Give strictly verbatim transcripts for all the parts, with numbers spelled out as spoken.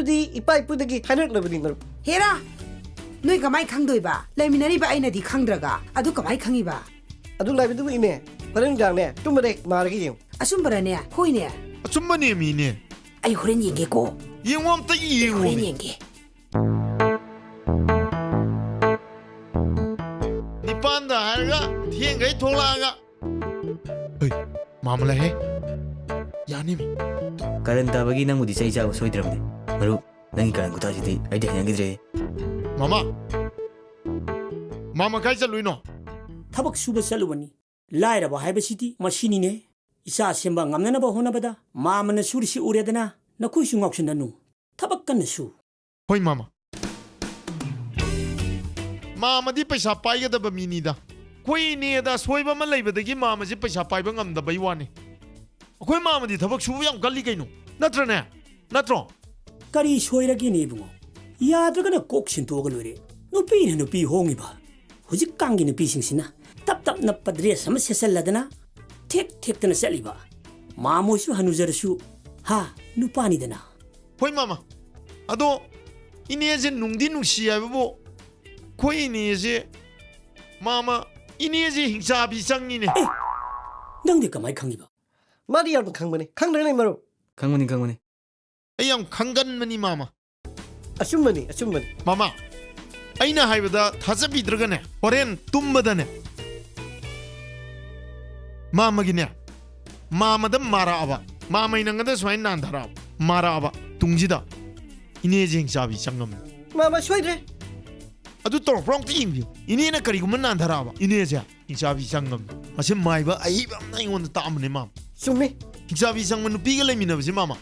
ꯗꯤ ꯏꯄꯥ ꯏꯄꯨꯗꯒꯤ ꯍꯥꯏꯅꯔꯛꯂꯕꯅꯤ, ꯃꯔꯨꯞ꯫ ꯍꯦꯔꯥ! ꯅꯣꯏ ꯀꯃꯥꯏ ꯈꯪꯗꯣꯏꯕ? ꯂꯩꯃꯤꯟꯅꯔꯤꯕ ꯑꯩꯅꯗꯤ ꯈꯪꯗ꯭ꯔꯒ꯫ ꯑꯗꯨ ꯀꯃꯥꯏ ꯈꯪꯉꯤꯕ? ꯑꯗꯨ ꯂꯥꯏꯕꯗꯨꯕꯨ ꯏꯅꯦ, ꯍꯣꯔꯦꯟ ꯅꯨꯡꯗꯥꯡꯅꯦ, ꯇꯨꯝꯕꯗ ꯍꯦꯛ ꯃꯥꯔꯒ ꯌꯦꯡꯉꯨ꯫ ꯑꯆꯨꯝꯕꯔꯅꯦ? ꯍꯣꯏꯅꯦ꯫ ꯑꯆꯨꯝꯕꯅꯦ, ꯃꯤꯅꯦ꯫ ꯑꯩ ꯍꯣꯔꯦꯟ ꯌꯦꯡꯒꯦꯀꯣ꯫ ꯌꯦꯡꯉꯣ, ꯑꯝꯇ ꯌꯦꯡꯉꯣ, ꯍꯣꯔꯦꯟ ꯃꯤ꯫ ꯌꯦꯡꯒꯦ꯫ ꯅꯤꯄꯥꯟꯗ ꯍꯥꯏꯔꯒ ꯊꯦꯡꯈꯩ ꯊꯣꯛꯂꯛꯑꯒ꯫ ꯍꯩ, ꯃꯥꯃ ꯂꯥꯛꯑꯦ꯫ ꯌꯥꯅꯤ, ꯃꯤ꯫ ꯀꯥꯔꯟ ꯇꯥꯕꯒꯤ ꯅꯪꯕꯨꯗꯤ ꯆꯩ ꯆꯥꯕ ꯁꯣꯏꯗ꯭ꯔꯕꯅꯦ꯫ ꯃꯔꯨꯞ, ꯅꯪꯒꯤ ꯀꯥꯔꯟ ꯈꯨꯇꯥꯁꯤꯗꯤ ꯑꯩꯗꯤ ꯍꯩꯅꯈꯤꯗ꯭ꯔꯦ꯫ ꯃꯥꯃ! ꯃꯥꯃ ꯀꯥꯏ ꯆꯠꯂꯨꯏꯅꯣ? ꯊꯕꯛ ꯁꯨꯕ ꯆꯠꯂꯨꯕꯅꯤ꯫ ꯂꯥꯏꯔꯕ ꯍꯥꯏꯕꯁꯤꯗꯤ ꯃꯁꯤꯅꯤꯅꯦ꯫ ꯏꯆꯥ ꯁꯦꯝꯕ ꯉꯝꯅꯅꯕ ꯍꯣꯠꯅꯕꯗ ꯃꯥꯃꯅ ꯁꯨꯔꯤꯁꯤ ꯎꯔꯦꯗꯅ, ꯅꯈꯣꯏꯁꯨ ꯉꯥꯎꯁꯤꯟꯅꯅꯨ꯫ ꯊꯕꯛ ꯀꯟꯅ ꯁꯨ꯫ ꯍꯣꯏ, ꯃꯥꯃ꯫ ꯃꯥꯃꯗꯤ ꯄꯩꯁꯥ ꯄꯥꯏꯒꯗꯕ ꯃꯤꯅꯤꯗ꯫ ꯑꯩꯈꯣꯏ ꯏꯅꯦꯗ ꯑꯁꯣꯏꯕ ꯑꯃ ꯂꯩꯕꯗꯒꯤ ꯃꯥꯃꯁꯤ ꯄꯩꯁꯥ ꯄꯥꯏꯕ ꯉꯝꯗꯕꯩ ꯋꯥꯅꯤ꯫ ꯑꯩꯈꯣꯏ ꯃꯥꯃꯗꯤ ꯊꯕꯛ ꯁꯨꯕ ꯌꯥꯝ ꯀꯜꯂꯤ ꯀꯩꯅꯣ꯫ ꯅꯠꯇ꯭ꯔꯅꯦ? ꯅꯠꯇ꯭ꯔꯣ? ꯀꯔꯤ ꯁꯣꯏꯔꯒꯦꯅꯦ ꯏꯕꯨꯡꯉꯣ? ꯌꯥꯗ꯭ꯔꯒꯅ ꯀꯣꯛ ꯁꯤꯟꯇꯣꯛꯑꯒ ꯂꯣꯏꯔꯦ꯫ ꯅꯨꯄꯤꯅ ꯅꯨꯄꯤ ꯍꯣꯡꯉꯤꯕ꯫ ꯍꯧꯖꯤꯛꯀꯥꯡꯒꯤ ꯅꯨꯄꯤꯁꯤꯡꯁꯤꯅ ꯇꯞ ꯇꯞ ꯅꯞꯄ ꯗ꯭ꯔꯦꯁ ꯑꯃ ꯁꯦꯠꯆꯜꯂꯗꯅ ꯊꯦꯛ ꯊꯦꯛꯇꯅ ꯆꯠꯂꯤꯕ꯫ ꯃꯥꯃꯣꯏꯁꯨ ꯍꯅꯨꯖꯔꯁꯨ, ꯍꯥ, ꯅꯨꯄꯥꯅꯤꯗꯅ꯫ ꯍꯣꯏ, ꯃꯥꯃ꯫ ꯑꯗꯣ ꯏꯅꯦꯁꯦ ꯅꯨꯡꯗꯤ ꯅꯨꯡꯁꯤ ꯍꯥꯏꯕꯕꯨ, ꯑꯩꯈꯣꯏ ꯏꯅꯦꯁꯦ, ꯃꯥꯃ, ꯏꯅꯦꯁꯦ ꯍꯤꯡꯆꯥꯕꯤ ꯆꯪꯉꯤꯅꯦ꯫ ꯑꯦ, ꯅꯪꯗꯤ ꯀꯃꯥꯏ ꯈꯪꯉꯤꯕ? ꯃꯥꯗꯤ ꯌꯥꯝ ꯈꯪꯕꯅꯤ꯫ ꯈꯪꯗ꯭ꯔꯅꯦ, ꯃꯔꯨꯞ? ꯈꯪꯕꯅꯤ, ꯈꯪꯕꯅꯤ꯫ ꯑꯩ ꯌꯥꯝ ꯈꯪꯒꯟꯕꯅꯤ, ꯃꯥꯃ꯫ ꯑꯆꯨꯝꯕꯅꯤ, ꯑꯆꯨꯝꯕꯅꯤ꯫ ꯃꯥꯃ, ꯑꯩꯅ ꯍꯥꯏꯕꯗ ꯊꯥꯖꯕꯤꯗ꯭ꯔꯒꯅꯦ, ꯍꯣꯔꯦꯟ ꯇꯨꯝꯕꯗꯅꯦ, ꯃꯥꯃꯒꯤꯅꯦ, ꯃꯥꯃꯗ ꯃꯥꯔꯛꯑꯕ, ꯃꯥꯃꯩ ꯅꯪꯒꯗ ꯁꯨꯃꯥꯏꯅ ꯅꯥꯟꯊꯔꯛꯑꯕ, ꯃꯥꯔꯛꯑꯕ ꯇꯨꯡꯁꯤꯗ ꯏꯅꯦꯁꯦ ꯍꯤꯡꯆꯥꯕꯤ ꯆꯪꯉꯝꯅꯤ꯫ ꯃꯥꯃ ꯁꯣꯏꯗ꯭ꯔꯦ꯫ ꯑꯗꯨ ꯇꯧꯔꯛꯄ꯭ꯔꯥ ꯑꯝꯇ ꯌꯦꯡꯕꯤꯌꯨ꯫ ꯏꯅꯦꯅ ꯀꯔꯤꯒꯨꯝꯕ ꯅꯥꯟꯊꯔꯛꯑꯕ, ꯏꯅꯦꯁꯦ ꯍꯤꯡꯆꯥꯕꯤ ꯆꯪꯉꯝꯅꯤ꯫ ꯃꯁꯤ ꯃꯥꯏꯕ ꯑꯍꯩꯕ ꯑꯃꯅ ꯑꯩꯉꯣꯟꯗ ꯇꯥꯛꯑꯝꯕꯅꯦ, ꯃꯥꯃ꯫ ꯆꯨꯝꯃꯤ꯫ ꯍꯤꯡꯆꯥꯕꯤ ꯆꯪꯕ ꯅꯨꯄꯤꯒ ꯂꯩꯃꯤꯟꯅꯕꯁꯦ, ꯃꯥꯃ,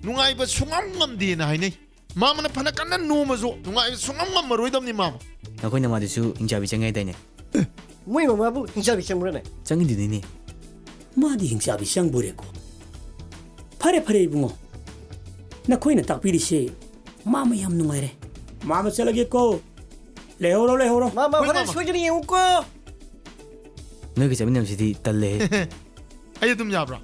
ꯅꯨꯡꯉꯥꯏꯕ ꯁꯨꯡꯉꯝ ꯉꯝꯗꯦꯅ ꯍꯥꯏꯅꯩ꯫ ꯃꯥꯃꯅ ꯐꯅ ꯀꯟꯅ ꯅꯣꯝꯃꯁꯨ ꯅꯨꯡꯉꯥꯏꯕ ꯁꯨꯡꯉꯝ ꯉꯝꯃꯔꯣꯏꯗꯕꯅꯤ, ꯃꯥꯃ꯫ ꯅꯈꯣꯏ ꯅꯃꯥꯗꯨꯁꯨ ꯍꯤꯡꯆꯥꯕꯤ ꯆꯪꯉꯦ ꯍꯥꯏꯗꯥꯏꯅꯦ? ꯃꯣꯏ ꯃꯃꯥꯕꯨ ꯍꯤꯡꯆꯥꯕꯤ ꯆꯪꯕ꯭ꯔꯅꯦ? ꯆꯪꯉꯤꯗꯨꯅꯤꯅꯦ꯫ ꯃꯥꯗꯤ ꯍꯤꯡꯆꯥꯕꯤ ꯆꯪꯕꯣꯔꯦꯀꯣ꯫ ꯐꯔꯦ, ꯐꯔꯦ, ꯏꯕꯨꯡꯉꯣ꯫ ꯅꯈꯣꯏꯅ ꯇꯥꯛꯄꯤꯔꯤꯁꯦ ꯃꯥꯃ ꯌꯥꯝ ꯅꯨꯡꯉꯥꯏꯔꯦ꯫ ꯃꯥꯃ ꯆꯠꯂꯒꯦꯀꯣ꯫ ꯂꯩꯍꯧꯔꯣ, ꯂꯩꯍꯧꯔꯣ꯫ ꯃꯥꯃ, ꯍꯣꯏ, ꯍꯣꯔꯦꯟ ꯃꯥꯃ꯫ ꯁꯣꯏꯗꯅ ꯌꯦꯡꯉꯨꯀꯣ꯫ ꯅꯣꯏꯒ ꯆꯠꯃꯤꯟꯅꯕꯁꯤꯗꯤ ꯇꯜꯂꯦꯍꯦ꯫ ꯑꯩ ꯑꯗꯨꯝ ꯌꯥꯕ꯭ꯔꯥ?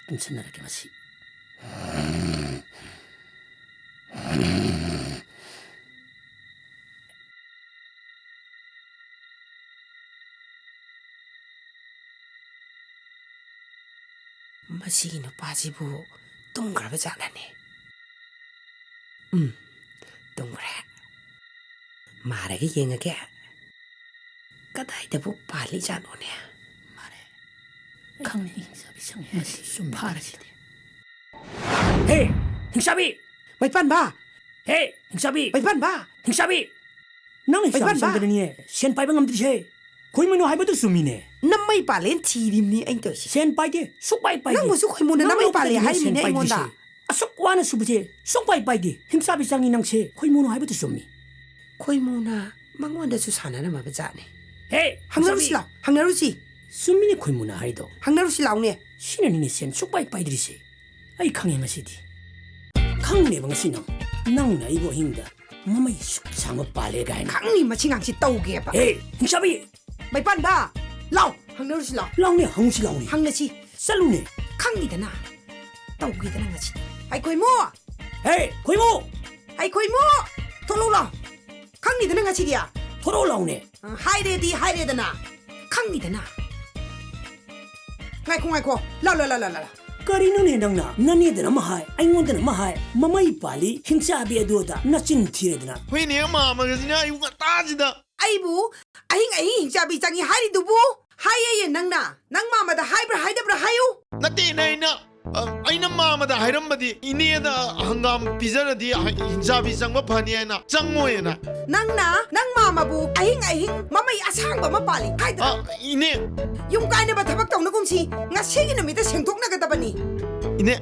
ꯇꯨꯡꯁꯤꯟꯅꯔꯒꯦ ꯃꯁꯤ꯫ ꯃꯁꯤꯒꯤ ꯅꯨꯄꯥꯁꯤꯕꯨ ꯇꯨꯝꯈ꯭ꯔꯕ ꯖꯥꯠꯂꯅꯦ? ꯎꯝ, ꯇꯨꯝꯈ꯭ꯔꯦ꯫ ꯃꯥꯔꯒ ꯌꯦꯡꯉꯒꯦ꯫ ꯀꯗꯥꯏꯗꯕꯨ ꯄꯥꯜꯂꯤꯖꯥꯠꯅꯣꯅꯦ? ꯃꯥꯔꯦ꯫ ꯈꯪꯅꯤ꯫ ꯍꯤꯡꯆꯥꯕꯤ ꯆꯪꯉꯦ꯫ ꯃꯁꯤ ꯆꯨꯝ ꯐꯥꯔꯁꯤꯗꯤ꯫ ꯍꯦ, ꯍꯤꯡꯆꯥꯕꯤ! ꯃꯩꯄꯥꯟꯕ! ꯍꯦ, ꯍꯤꯡꯆꯥꯕꯤ! ꯃꯩꯄꯥꯟꯕ! ꯍꯤꯡꯆꯥꯕꯤ! ꯅꯪ ꯍꯤꯡꯆꯥꯕꯤ ꯃꯩꯄꯥꯟꯕ! ꯆꯪꯗꯅꯅꯤꯅꯦ ꯁꯦꯟ ꯄꯥꯏꯕ ꯉꯝꯗ꯭ꯔꯤꯁꯦ꯫ ꯈꯣꯏꯃꯨꯅꯨ ꯍꯥꯏꯕꯗꯨ ꯆꯨꯝꯃꯤꯅꯦ꯫ ꯅꯃꯩ ꯄꯥꯜꯂꯦꯅ ꯊꯤꯔꯤꯕꯅꯤ ꯑꯩꯅ ꯇꯧꯔꯤꯁꯦ꯫ ꯁꯦꯟ ꯄꯥꯏꯗꯦ, ꯁꯨꯛꯄꯥꯏ ꯄꯥꯏꯗꯦ꯫ ꯅꯪꯕꯨꯁꯨ ꯈꯣꯏꯃꯨꯅ ꯅꯪ ꯅꯃꯩ ꯄꯥꯜꯂꯦ ꯂꯧꯕꯗꯒꯤꯅꯦ ꯍꯥꯏꯔꯤꯃꯤꯅꯦ ꯁꯦꯟ ꯑꯩꯉꯣꯟꯗ꯫ ꯄꯥꯏꯗ꯭ꯔꯤꯁꯦ꯫ ꯑꯁꯨꯛ ꯋꯥꯅ ꯁꯨꯕꯁꯦ ꯁꯨꯡꯄꯥꯏ ꯄꯥꯏꯗꯦ꯫ ꯍꯤꯡꯆꯥꯕꯤ ꯆꯪꯉꯤ ꯅꯪꯁꯦ꯫ ꯈꯣꯏꯃꯨꯅꯨ ꯍꯥꯏꯕꯗꯨ ꯆꯨꯝꯃꯤ꯫ ꯈꯣꯏꯃꯨꯅ ꯃꯉꯣꯟꯗꯁꯨ ꯁꯥꯟꯅꯔꯝꯃꯕ ꯖꯥꯠꯅꯤ꯫ ꯍꯦ, ꯍꯪꯅꯔꯨꯁꯤ ꯍꯤꯡꯆꯥꯕꯤ! ꯂꯥꯎ, ꯍꯪꯅꯔꯨꯁꯤ꯫ ꯆꯨꯝꯃꯤꯅꯦ ꯈꯣꯏꯃꯨꯅ ꯍꯥꯏꯗꯣ꯫ ꯍꯪꯅꯔꯨꯁꯤ ꯂꯥꯎꯅꯦ꯫ ꯁꯤꯅꯅꯤꯅꯦ ꯁꯦꯟ ꯁꯨꯡꯄꯥꯏ ꯄꯥꯏꯗ꯭ꯔꯤꯁꯦ꯫ ꯑꯩ ꯈꯪꯉꯦ ꯉꯁꯤꯗꯤ꯫ ꯈꯪꯅꯦꯕ ꯉꯁꯤ ꯅꯪ꯫ ꯅꯪꯅ ꯑꯩꯕꯨ ꯑꯍꯤꯡꯗ ꯃꯃꯩ ꯁꯨꯛ ꯁꯥꯡꯕ ꯄꯥꯜꯂꯦ ꯀꯥꯏꯅ꯫ ꯈꯪꯅꯤ ꯃꯁꯤ ꯉꯥꯡꯁꯤ ꯇꯧꯒꯦꯕ꯫ ꯍꯦ, ꯍꯤꯡꯆꯥꯕꯤ! ꯃꯩꯄꯥꯟꯕ! ꯂꯥꯎ! ꯍꯪꯅꯔꯨꯁꯤ ꯂꯥꯎ꯫ ꯂꯥꯎꯅꯦ, ꯍꯪꯉꯨꯁꯤ ꯂꯥꯎꯅꯦ꯫ ꯍꯪꯅꯁꯤ꯫ ꯆꯠꯂꯨꯅꯦ꯫ ꯈꯪꯅꯤꯗꯅ꯫ ꯇꯧꯒꯦꯗꯅ ꯉꯁꯤ꯫ ꯍꯩ ꯈꯣꯏꯃꯨ! ꯍꯦ, ꯈꯣꯏꯃꯨ! ꯍꯩ ꯈꯣꯏꯃꯨ! ꯊꯣꯛꯂꯛꯎ ꯂꯥꯎ꯫ ꯈꯪꯅꯤꯗꯅ ꯉꯁꯤꯗꯤ꯫ ꯊꯣꯛꯂꯛꯎ ꯂꯥꯎꯅꯦ꯫ ꯑ, ꯍꯥꯏꯔꯦꯗꯤ ꯍꯥꯏꯔꯦꯗꯅ꯫ ꯈꯪꯅꯤꯗꯅ꯫ ꯉꯥꯏꯈꯣ, ꯉꯥꯏꯈꯣ꯫ ꯂꯥꯎ, ꯂꯥꯎ, ꯂꯥꯎ, ꯂꯥꯎ, ꯂꯥꯎ꯫ ꯀꯔꯤꯅꯣꯅꯦ ꯅꯪꯅ? ꯅꯅꯦꯗꯅ ꯑꯃ ꯍꯥꯏ, ꯑꯩꯉꯣꯟꯗꯅ ꯑꯃ ꯍꯥꯏ, ꯃꯃꯩ ꯄꯥꯜꯂꯤ, ꯍꯤꯡꯆꯥꯕꯤ ꯑꯗꯨ ꯑꯗꯥ, ꯅꯆꯤꯟ ꯊꯤꯔꯦꯗꯅ꯫ ꯍꯣꯏꯅꯦ, ꯃꯥꯝꯃꯒꯁꯤꯅ ꯑꯌꯨꯛ ꯉꯟꯇꯥꯁꯤꯗ꯫ ꯑꯩꯕꯨ ꯑꯍꯤꯡ ꯑꯍꯤꯡ ꯍꯤꯡꯆꯥꯕꯤ ꯆꯪꯉꯤ ꯍꯥꯏꯔꯤꯗꯨꯕꯨ? ꯍꯥꯏꯌꯦꯌꯦ ꯅꯪꯅ꯫ ꯅꯪ ꯃꯥꯝꯃꯗ ꯍꯥꯏꯕ꯭ꯔꯥ ꯍꯥꯏꯗꯕ꯭ꯔꯥ ꯍꯥꯏꯌꯨ꯫ ꯅꯠꯇꯦꯅꯦ, ꯑꯩꯅ, ꯑ, ꯑꯩꯅ ꯃꯥꯝꯃꯗ ꯍꯥꯏꯔꯝꯕꯗꯤ, ꯏꯅꯦꯗ ꯍꯪꯒꯥꯝ ꯄꯤꯖꯔꯗꯤ ꯍ-, ꯍꯤꯡꯆꯥꯕꯤ ꯆꯪꯕ ꯐꯅꯤ ꯍꯥꯏꯅ ꯆꯪꯉꯣꯏꯅ꯫ ꯅꯪꯅ ꯅꯪ ꯃꯥꯝꯃꯕꯨ ꯑꯍꯤꯡ ꯑꯍꯤꯡ ꯃꯃꯩ ꯑꯁꯥꯡꯕ ꯑꯃ ꯄꯥꯜꯂꯤ ꯍꯥꯏꯗ꯭ꯔꯥ? ꯑ, ꯏꯅꯦ꯫ ꯌꯨꯝ ꯀꯥꯏꯅꯕ ꯊꯕꯛ ꯇꯧꯅꯒꯨꯝꯁꯤ, ꯉꯁꯤꯒꯤ ꯅꯨꯃꯤꯠꯇ ꯁꯦꯡꯗꯣꯛꯅꯒꯗꯕꯅꯤ꯫ ꯏꯅꯦ꯫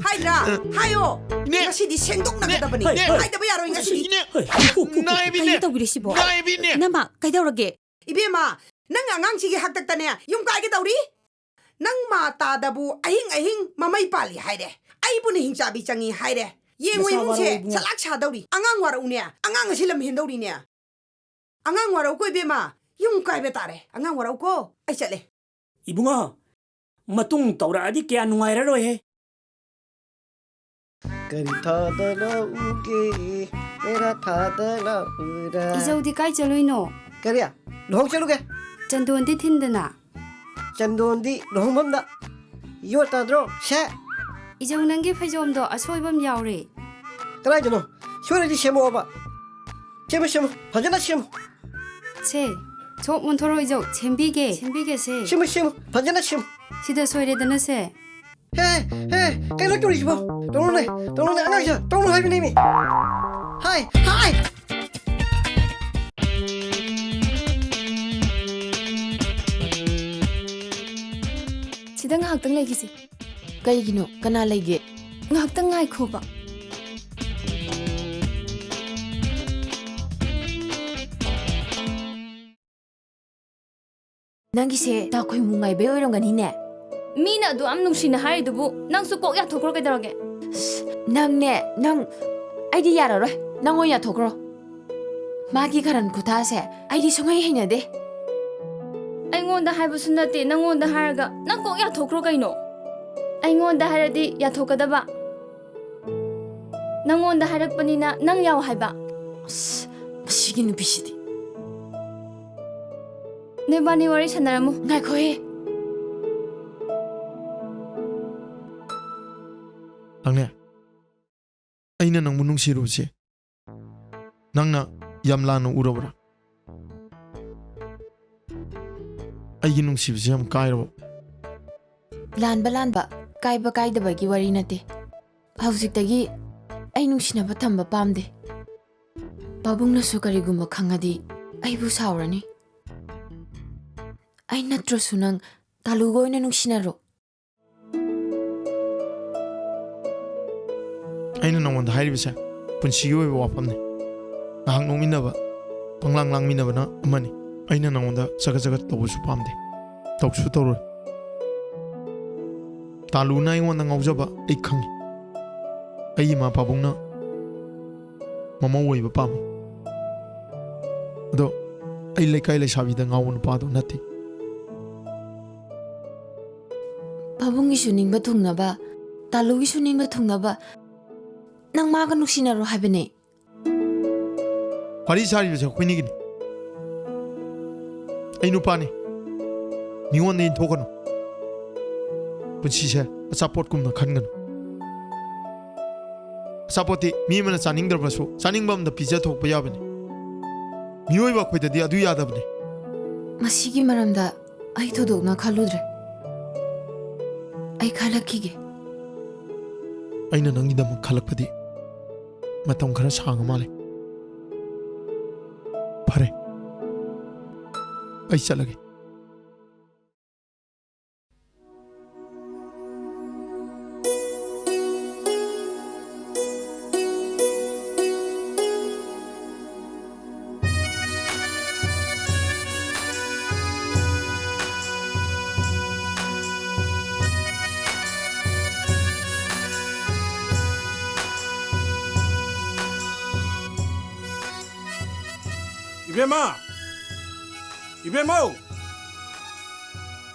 ꯍꯥꯏꯗ꯭ꯔꯥ? ꯍꯥꯏꯌꯣ꯫ ꯏꯅꯦ꯫ ꯉꯁꯤꯗꯤ ꯁꯦꯡꯗꯣꯛꯅꯒꯗꯕꯅꯤ꯫ ꯏꯅꯦ꯫ ꯍꯥꯏꯗꯕ ꯌꯥꯔꯣꯏ ꯉꯁꯤꯗꯤ꯫ ꯏꯅꯦ꯫ ꯍꯣꯏ, ꯍꯣꯏ, ꯍꯣꯏ, ꯍꯣꯏ, ꯍꯣꯏ꯫ ꯅꯥꯏꯕꯤꯅꯦ꯫ ꯀꯩꯅꯣ ꯇꯧꯕꯤꯔꯤꯁꯤꯕꯣ? ꯅꯥꯏꯕꯤꯅꯦ꯫ ꯅꯃ, ꯀꯩꯗꯧꯔꯒꯦ? ꯏꯕꯦꯝꯃ, ꯅꯪ ꯑꯉꯥꯡꯁꯤꯒꯤ ꯍꯥꯛꯇꯛꯇꯅꯦ ꯌꯨꯝ ꯀꯥꯏꯒꯦ ꯇꯧꯔꯤ? ꯅꯪ ꯃꯥ ꯇꯥꯗꯕꯨ ꯑꯍꯤꯡ ꯑꯍꯤꯡ ꯃꯃꯩ ꯄꯥꯜꯂꯤ ꯍꯥꯏꯔꯦ꯫ ꯑꯩꯕꯨꯅ ꯍꯤꯡꯆꯥꯕꯤ ꯆꯪꯉꯤ ꯍꯥꯏꯔꯦ꯫ ꯌꯦꯡꯉꯨ ꯅꯁꯥ ꯏꯃꯨꯡꯁꯦ ꯋꯥꯔꯧ ꯏꯕꯨꯡꯉꯣ꯫ ꯁꯂꯥꯛ ꯁꯥꯗꯧꯔꯤ꯫ ꯑꯉꯥꯡ ꯋꯥꯔꯧꯅꯦ꯫ ꯑꯉꯥꯡ ꯑꯁꯤ ꯂꯝ ꯍꯦꯟꯗꯧꯔꯤꯅꯦ꯫ ꯑꯉꯥꯡ ꯋꯥꯔꯧꯀꯣ ꯏꯕꯦꯝꯃ꯫ ꯌꯨꯝ ꯀꯥꯏꯕ ꯇꯥꯔꯦ꯫ ꯑꯉꯥꯡ ꯋꯥꯔꯧꯀꯣ꯫ ꯑꯩ ꯆꯠꯂꯦ꯫ ꯏꯕꯨꯡꯉꯣ, ꯃꯇꯨꯡ ꯇꯧꯔꯛꯑꯗꯤ ꯀꯌꯥ ꯅꯨꯡꯉꯥꯏꯔꯔꯣꯏꯍꯦ꯫ ꯀꯔꯤ ꯊꯥꯗ ꯂꯥꯛꯎꯒꯦ? ꯃꯦꯔꯥ ꯊꯥꯗ ꯂꯥꯛꯎꯔꯥ? ꯏꯖꯧꯗꯤ ꯀꯥꯏ ꯆꯠꯂꯨꯏꯅꯣ? ꯀꯔꯤ? ꯂꯨꯍꯣꯡ ꯆꯠꯂꯨꯒꯦ꯫ ꯆꯟꯗꯣꯟꯗꯤ ꯊꯤꯟꯗꯅ? ꯆꯟꯗꯣꯟꯗꯤ ꯂꯨꯍꯣꯡꯐꯝꯗ꯫ ꯌꯣꯠ ꯇꯥꯗ꯭ꯔꯣ? ꯁꯦ꯫ ꯏꯖꯧ, ꯅꯪꯒꯤ ꯐꯩꯖꯣꯝꯗꯣ ꯑꯁꯣꯏꯕ ꯑꯃ ꯌꯥꯎꯔꯦ꯫ ꯀꯗꯥꯏꯗꯅꯣ? ꯁꯣꯏꯔꯗꯤ ꯁꯦꯝꯃꯛꯑꯣꯕ꯫ ꯁꯦꯝꯃꯨ, ꯁꯦꯝꯃꯨ꯫ ꯐꯖꯅ ꯁꯦꯝꯃꯨ꯫ ꯁꯦ, ꯁꯣꯞ ꯑꯣꯟꯊꯣꯔꯛꯑꯣ ꯏꯖꯧ꯫ ꯁꯦꯝꯕꯤꯒꯦ, ꯁꯦꯝꯕꯤꯒꯦ ꯁꯦ꯫ ꯁꯦꯝꯃꯨ, ꯁꯦꯝꯃꯨ꯫ ꯐꯖꯅ ꯁꯦꯝꯃꯨ꯫ ꯁꯤꯗ ꯁꯣꯏꯔꯦꯗꯅ ꯁꯦ꯫ ꯍꯦ, ꯍꯦ, ꯀꯩꯅꯣ ꯇꯧꯔꯤꯁꯤꯕꯣ? ꯇꯧꯅꯨꯅꯦ, ꯇꯧꯅꯨꯅꯦ, ꯑꯉꯥꯡꯁꯦ, ꯇꯧꯅꯨ ꯍꯥꯏꯕꯅꯤꯅꯦ꯫ ꯍꯥꯏ, ꯍꯥꯏ! ꯁꯤꯗ ꯉꯥꯏꯍꯥꯛꯇꯪ ꯂꯩꯈꯤꯁꯤ꯫ ꯀꯩꯒꯤꯅꯣ? ꯀꯅꯥ ꯂꯩꯒꯦ? ꯉꯥꯏꯍꯥꯛꯇꯪ ꯉꯥꯏꯈꯣꯕ꯫ ꯅꯪꯒꯤꯁꯦ ꯇꯥ ꯈꯣꯏꯃꯨ ꯉꯥꯏꯕꯩ ꯑꯣꯏꯔꯝꯒꯅꯤꯅꯦ꯫ ꯃꯤꯅ ꯑꯗꯨ ꯌꯥꯝ ꯅꯨꯡꯁꯤꯅ ꯍꯥꯏꯔꯤꯗꯨꯕꯨ ꯅꯪꯁꯨ ꯀꯣꯛ ꯌꯥꯊꯣꯛꯈ꯭ꯔꯣ ꯀꯩꯗꯧꯔꯒꯦ? ꯑꯁ, ꯅꯪꯅꯦ, ꯅꯪ, ꯑꯩꯗꯤ ꯌꯥꯔꯔꯣꯏ꯫ ꯅꯪ ꯑꯣꯏꯅ ꯌꯥꯊꯣꯛꯈ꯭ꯔꯣ꯫ ꯃꯥꯒꯤ ꯀꯔꯟ ꯈꯨꯊꯥꯁꯦ ꯑꯩꯗꯤ ꯁꯨꯡꯍꯩ ꯍꯩꯅꯗꯦ꯫ ꯑꯩꯉꯣꯟꯗ ꯍꯥꯏꯕꯁꯨ ꯅꯠꯇꯦ, ꯅꯪꯉꯣꯟꯗ ꯍꯥꯏꯔꯒ ꯅꯪ ꯀꯣꯛ ꯌꯥꯊꯣꯛꯈ꯭ꯔꯣ ꯀꯩꯅꯣ? ꯑꯩꯉꯣꯟꯗ ꯍꯥꯏꯔꯗꯤ ꯌꯥꯊꯣꯛꯀꯗꯕ꯫ ꯅꯪꯉꯣꯟꯗ ꯍꯥꯏꯔꯛꯄꯅꯤꯅ ꯅꯪ ꯌꯥꯎ ꯍꯥꯏꯕ꯫ ꯑꯁ, ꯃꯁꯤꯒꯤ ꯅꯨꯄꯤꯁꯤꯗꯤ꯫ ꯅꯣꯏꯕꯥꯅꯤ ꯋꯥꯔꯤ ꯁꯥꯟꯅꯔꯝꯃꯨ꯫ ꯉꯥꯏꯈꯣꯍꯦ꯫ ꯍꯪꯅꯦ꯫ ꯑꯩꯅ ꯅꯪꯕꯨ ꯅꯨꯡꯁꯤꯔꯨꯕꯁꯦ ꯅꯪꯅ ꯌꯥꯝ ꯂꯥꯟꯅ ꯎꯔꯕ꯭ꯔꯥ? ꯑꯩꯒꯤ ꯅꯨꯡꯁꯤꯕꯁꯦ ꯌꯥꯝ ꯀꯥꯏꯔꯕ? ꯂꯥꯟꯕ ꯂꯥꯟꯕ, ꯀꯥꯏꯕ ꯀꯥꯏꯗꯕꯒꯤ ꯋꯥꯔꯤ ꯅꯠꯇꯦ꯫ ꯍꯧꯖꯤꯛꯇꯒꯤ ꯑꯩ ꯅꯨꯡꯁꯤꯅꯕ ꯊꯝꯕ ꯄꯥꯝꯗꯦ꯫ ꯄꯥꯕꯨꯡꯅꯁꯨ ꯀꯔꯤꯒꯨꯝꯕ ꯈꯪꯉꯗꯤ ꯑꯩꯕꯨ ꯁꯥꯎꯔꯅꯤ꯫ ꯑꯩ ꯅꯠꯇ꯭ꯔꯁꯨ ꯅꯪ ꯇꯥꯂꯨꯒ ꯑꯣꯏꯅ ꯅꯨꯡꯁꯤꯅꯔꯣ꯫ ꯑꯩꯅ ꯅꯉꯣꯟꯗ ꯍꯥꯏꯔꯤꯕꯁꯦ ꯄꯨꯟꯁꯤꯒꯤ ꯑꯣꯏꯕ ꯋꯥꯐꯝꯅꯤ꯫ ꯉꯥꯏꯍꯥꯛ ꯅꯣꯛꯃꯤꯟꯅꯕ, ꯄꯪꯂꯥꯡ ꯂꯥꯡꯃꯤꯟꯅꯕꯅ ꯑꯃꯅꯤ꯫ ꯑꯩꯅ ꯅꯉꯣꯟꯗ ꯆꯒꯠ ꯆꯒꯠ ꯇꯧꯕꯁꯨ ꯄꯥꯝꯗꯦ, ꯇꯧꯁꯨ ꯇꯧꯔꯣꯏ꯫ ꯇꯥꯂꯨꯅ ꯑꯩꯉꯣꯟꯗ ꯉꯥꯎꯖꯕ ꯑꯩ ꯈꯪꯉꯤ꯫ ꯑꯩꯒꯤ ꯏꯃꯥ ꯄꯥꯕꯨꯡꯅ ꯃꯃꯧ ꯑꯣꯏꯕ ꯄꯥꯝꯃꯤ꯫ ꯑꯗꯣ ꯑꯩ ꯂꯩꯀꯥꯏ ꯂꯩꯁꯥꯕꯤꯗ ꯉꯥꯎꯕ ꯅꯨꯄꯥꯗꯣ ꯅꯠꯇꯦ꯫ ꯄꯥꯕꯨꯡꯒꯤꯁꯨ ꯅꯤꯡꯕ ꯊꯨꯡꯅꯕ, ꯇꯥꯂꯨꯒꯤꯁꯨ ꯅꯤꯡꯕ ꯊꯨꯡꯅꯕ ꯅꯪ ꯃꯥꯒ ꯅꯨꯡꯁꯤꯅꯔꯣ ꯍꯥꯏꯕꯅꯦ꯫ ꯋꯥꯔꯤ ꯁꯥꯔꯤꯕꯁꯦ ꯑꯩꯈꯣꯏꯅꯤꯒꯤꯅꯤ꯫ ꯑꯩ ꯅꯨꯄꯥꯅꯤ꯫ ꯃꯤꯉꯣꯟꯗ ꯏꯟꯊꯣꯛꯀꯅꯨ꯫ ꯄꯨꯟꯁꯤꯁꯦ ꯑꯆꯥꯄꯣꯠꯀꯨꯝꯅ ꯈꯟꯒꯅꯨ꯫ ꯑꯆꯥꯄꯣꯠꯇꯤ ꯃꯤ ꯑꯃꯅ ꯆꯥꯅꯤꯡꯗ꯭ꯔꯕꯁꯨ ꯆꯥꯅꯤꯡꯕ ꯑꯃꯗ ꯄꯤꯖꯊꯣꯛꯄ ꯌꯥꯕꯅꯤ꯫ ꯃꯤꯑꯣꯏꯕ ꯑꯩꯈꯣꯏꯗꯗꯤ ꯑꯗꯨ ꯌꯥꯗꯕꯅꯤ꯫ ꯃꯁꯤꯒꯤ ꯃꯔꯝꯗ ꯑꯩ ꯊꯣꯏꯗꯣꯛꯅ ꯈꯜꯂꯨꯗ꯭ꯔꯦ꯫ ꯑꯩ ꯈꯜꯂꯛꯈꯤꯒꯦ꯫ ꯑꯩꯅ ꯅꯪꯒꯤꯗꯃꯛ ꯈꯜꯂꯛꯄꯗꯤ ꯃꯇꯝ ꯈꯔ ꯁꯥꯡꯉ ꯃꯥꯜꯂꯦ꯫ ꯐꯔꯦ, ꯑꯩ ꯆꯠꯂꯒꯦ꯫ ꯏꯕꯦꯝꯃ! ꯏꯕꯦꯝꯃꯧ!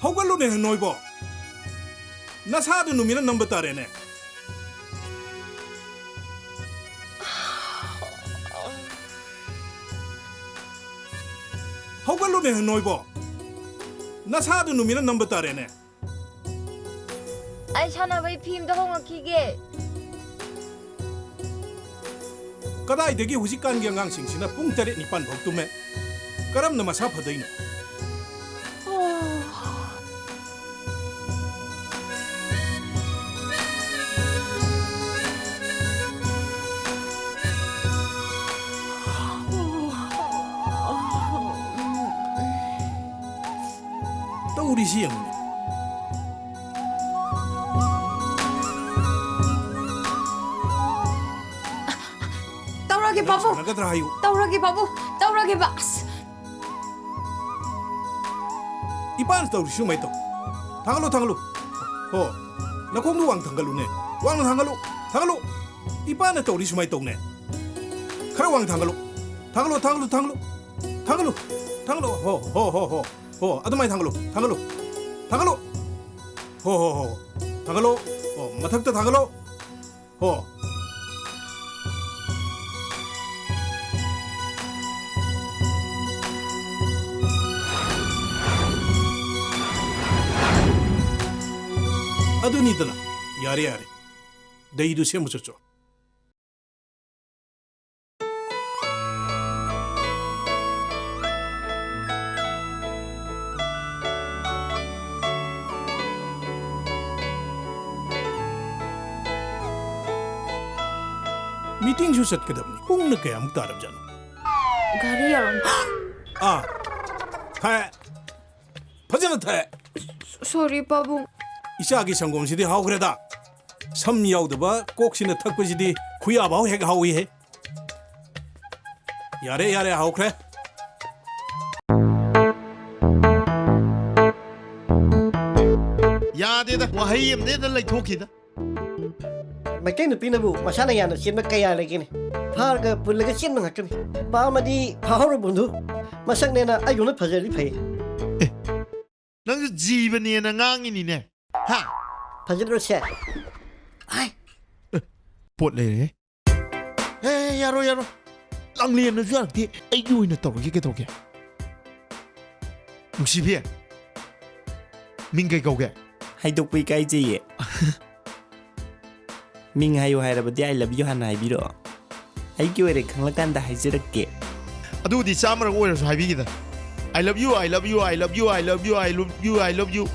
ꯍꯧꯒꯠꯂꯨꯅꯦ ꯅꯣꯏꯕꯣ! ꯅꯁꯥꯗꯨ ꯅꯨꯃꯤꯠꯅ ꯅꯝꯕ ꯇꯥꯔꯦꯅꯦ꯫ ꯍꯧꯒꯠꯂꯨꯅꯦ ꯅꯣꯏꯕꯣ! ꯅꯁꯥꯗꯨ ꯅꯨꯃꯤꯠꯅ ꯅꯝꯕ ꯇꯥꯔꯦꯅꯦ꯫ ꯑꯩ ꯁꯥꯟꯅꯕꯩ ꯐꯤ ꯑꯝꯇ ꯍꯣꯡꯉꯛꯈꯤꯒꯦ꯫ ꯀꯗꯥꯏꯗꯒꯤ ꯍꯧꯖꯤꯛꯀꯥꯟꯒꯤ ꯑꯉꯥꯡꯁꯤꯡꯁꯤꯅ ꯄꯨꯡ ꯇꯔꯦꯠ ꯅꯤꯄꯥꯟ ꯐꯥꯎ ꯇꯨꯝꯃꯦ? ꯀꯔꯝꯅ ꯃꯁꯥ ꯐꯗꯣꯏꯅꯣ? ꯇꯧꯔꯤꯁꯤ ꯌꯦꯡꯉꯨꯅꯦ꯫ ꯇꯧꯔꯒꯦ, ꯄꯥꯕꯨꯡ꯫ ꯁꯥꯟꯅꯒꯗ꯭ꯔꯥ ꯍꯥꯏꯌꯨ꯫ ꯇꯧꯔꯒꯦ, ꯄꯥꯕꯨꯡ꯫ ꯇꯧꯔꯒꯦꯕ꯫ ꯑꯁ꯫ ꯏꯄꯥꯅ ꯇꯧꯔꯤ ꯁꯨꯃꯥꯏ ꯇꯧ꯫ ꯊꯥꯡꯒꯠꯂꯨ, ꯊꯥꯡꯒꯠꯂꯨ꯫ ꯍꯣ, ꯅꯈꯣꯡꯗꯨ ꯋꯥꯡ ꯊꯥꯡꯒꯠꯂꯨꯅꯦ꯫ ꯋꯥꯡꯅ ꯊꯥꯡꯒꯠꯂꯨ, ꯊꯥꯡꯒꯠꯂꯨ꯫ ꯏꯄꯥꯅ ꯇꯧꯔꯤ ꯁꯨꯃꯥꯏ ꯇꯧꯅꯦ꯫ ꯈꯔ ꯋꯥꯡ ꯊꯥꯡꯒꯠꯂꯨ꯫ ꯊꯥꯡꯒꯠꯂꯨ, ꯊꯥꯡꯒꯠꯂꯨ, ꯊꯥꯡꯒꯠꯂꯨ꯫ ꯊꯥꯡꯒꯠꯂꯨ, ꯊꯥꯡꯒꯠꯂꯨ꯫ ꯍꯣ, ꯍꯣ, ꯍꯣ, ꯍꯣ꯫ ꯍꯣ, ꯑꯗꯨꯃꯥꯏ ꯊꯥꯡꯒꯠꯂꯨ, ꯊꯥꯡꯒꯠꯂꯨ꯫ ꯊꯥꯡꯒꯠꯂꯨ꯫ ꯍꯣ, ꯍꯣ, ꯍꯣ꯫ ꯊꯥꯒꯠꯂꯣ꯫ ꯑꯣ, ꯃꯊꯛꯇ ꯊꯥꯒꯠꯂꯣ꯫ ꯍꯣ꯫ ꯑꯗꯨꯅꯤꯗꯅ꯫ ꯌꯥꯔꯦ, ꯌꯥꯔꯦ꯫ ꯗꯩꯗꯨ ꯁꯦꯝꯃꯨ ꯆꯠꯆꯣ꯫ ꯃꯤꯇꯤꯡꯁꯨ ꯆꯠꯀꯗꯕꯅꯤ꯫ ꯄꯨꯡꯅ ꯀꯌꯥꯃꯨꯛ ꯇꯥꯔꯕꯖꯥꯠꯅꯣ? ꯘꯔꯤ ꯌꯥꯔꯝ- ꯑꯥ, ꯊꯥꯏ꯫ ꯐꯖꯅ ꯊꯥꯏ꯫ ꯁꯣꯔꯤ, ꯄꯥꯕꯨꯡ꯫ ꯏꯆꯥꯒꯤ ꯁꯪꯒꯣꯝꯁꯤꯗꯤ ꯍꯥꯎꯈ꯭ꯔꯦꯗ꯫ ꯁꯝ ꯌꯥꯎꯗꯕ ꯀꯣꯛꯁꯤꯅ ꯊꯛꯄꯁꯤꯗꯤ ꯈꯨꯌꯥꯕꯥꯎ ꯍꯦꯛ ꯍꯥꯎꯏꯍꯦ꯫ ꯌꯥꯔꯦ, ꯌꯥꯔꯦ, ꯍꯥꯎꯈ꯭ꯔꯦ꯫ ꯌꯥꯗꯦꯗ, ꯋꯥꯍꯩ ꯑꯃꯗ ꯍꯦꯛꯇ ꯂꯩꯊꯣꯛꯈꯤꯗ꯫ ꯃꯩꯇꯩ ꯅꯨꯄꯤꯅꯕꯨ ꯃꯁꯥꯅ ꯌꯥꯅ ꯆꯦꯟꯕ ꯀꯌꯥ ꯂꯩꯒꯦꯅꯦ? ꯐꯥꯔꯒ ꯄꯨꯜꯂꯒ ꯆꯦꯟꯕ ꯉꯥꯛꯇꯅꯤ꯫ ꯄꯥꯝꯃꯗꯤ ꯐꯥꯍꯧꯔꯣ ꯕꯨꯟꯙꯨ꯫ ꯃꯁꯛꯅꯦꯅ ꯑꯩꯗꯧꯅ ꯐꯖꯔꯗꯤ ꯐꯩ꯫ ꯑꯦ, ꯅꯪꯁꯨ ꯖꯤꯕꯅꯦꯅ ꯉꯥꯡꯉꯤꯅꯤꯅꯦ꯫ ꯍꯥ? ꯐꯖꯗ꯭ꯔꯣ ꯁꯦ? ꯍꯥꯏ꯫ ꯑꯦ, ꯄꯣꯠ ꯂꯩꯔꯦꯍꯦ꯫ ꯑꯦ, ꯌꯥꯔꯣꯏ, ꯌꯥꯔꯣꯏ꯫ ꯂꯥꯡꯂꯦꯟꯅꯁꯨ ꯌꯥꯔꯛꯇꯦ꯫ ꯑꯩꯒꯤ ꯑꯣꯏꯅ ꯇꯧꯔꯒꯦ, ꯀꯩꯗꯧꯒꯦ? ꯅꯨꯡꯁꯤꯕꯤ, ꯃꯤꯡ ꯀꯩ ꯀꯧꯒꯦ? ꯍꯥꯏꯗꯣꯛꯄ ꯏꯀꯥꯏꯖꯩꯌꯦ꯫ ꯃꯤꯡ ꯍꯥꯏꯌꯨ ꯍꯥꯏꯔꯕꯗꯤ "I love you" ꯍꯥꯟꯅ ꯍꯥꯏꯕꯤꯔꯛꯑꯣ꯫ ꯑꯩꯒꯤ ꯑꯣꯏꯔꯦ ꯈꯪꯂꯀꯥꯟꯗ ꯍꯥꯏꯖꯔꯛꯀꯦ꯫ ꯑꯗꯨꯕꯨꯗꯤ ꯆꯥꯝꯃꯔꯛ ꯑꯣꯏꯔꯁꯨ ꯍꯥꯏꯕꯤꯒꯦꯗ꯫ "I love you, I love you, I love you, I love you, I love you, I love you, I love you."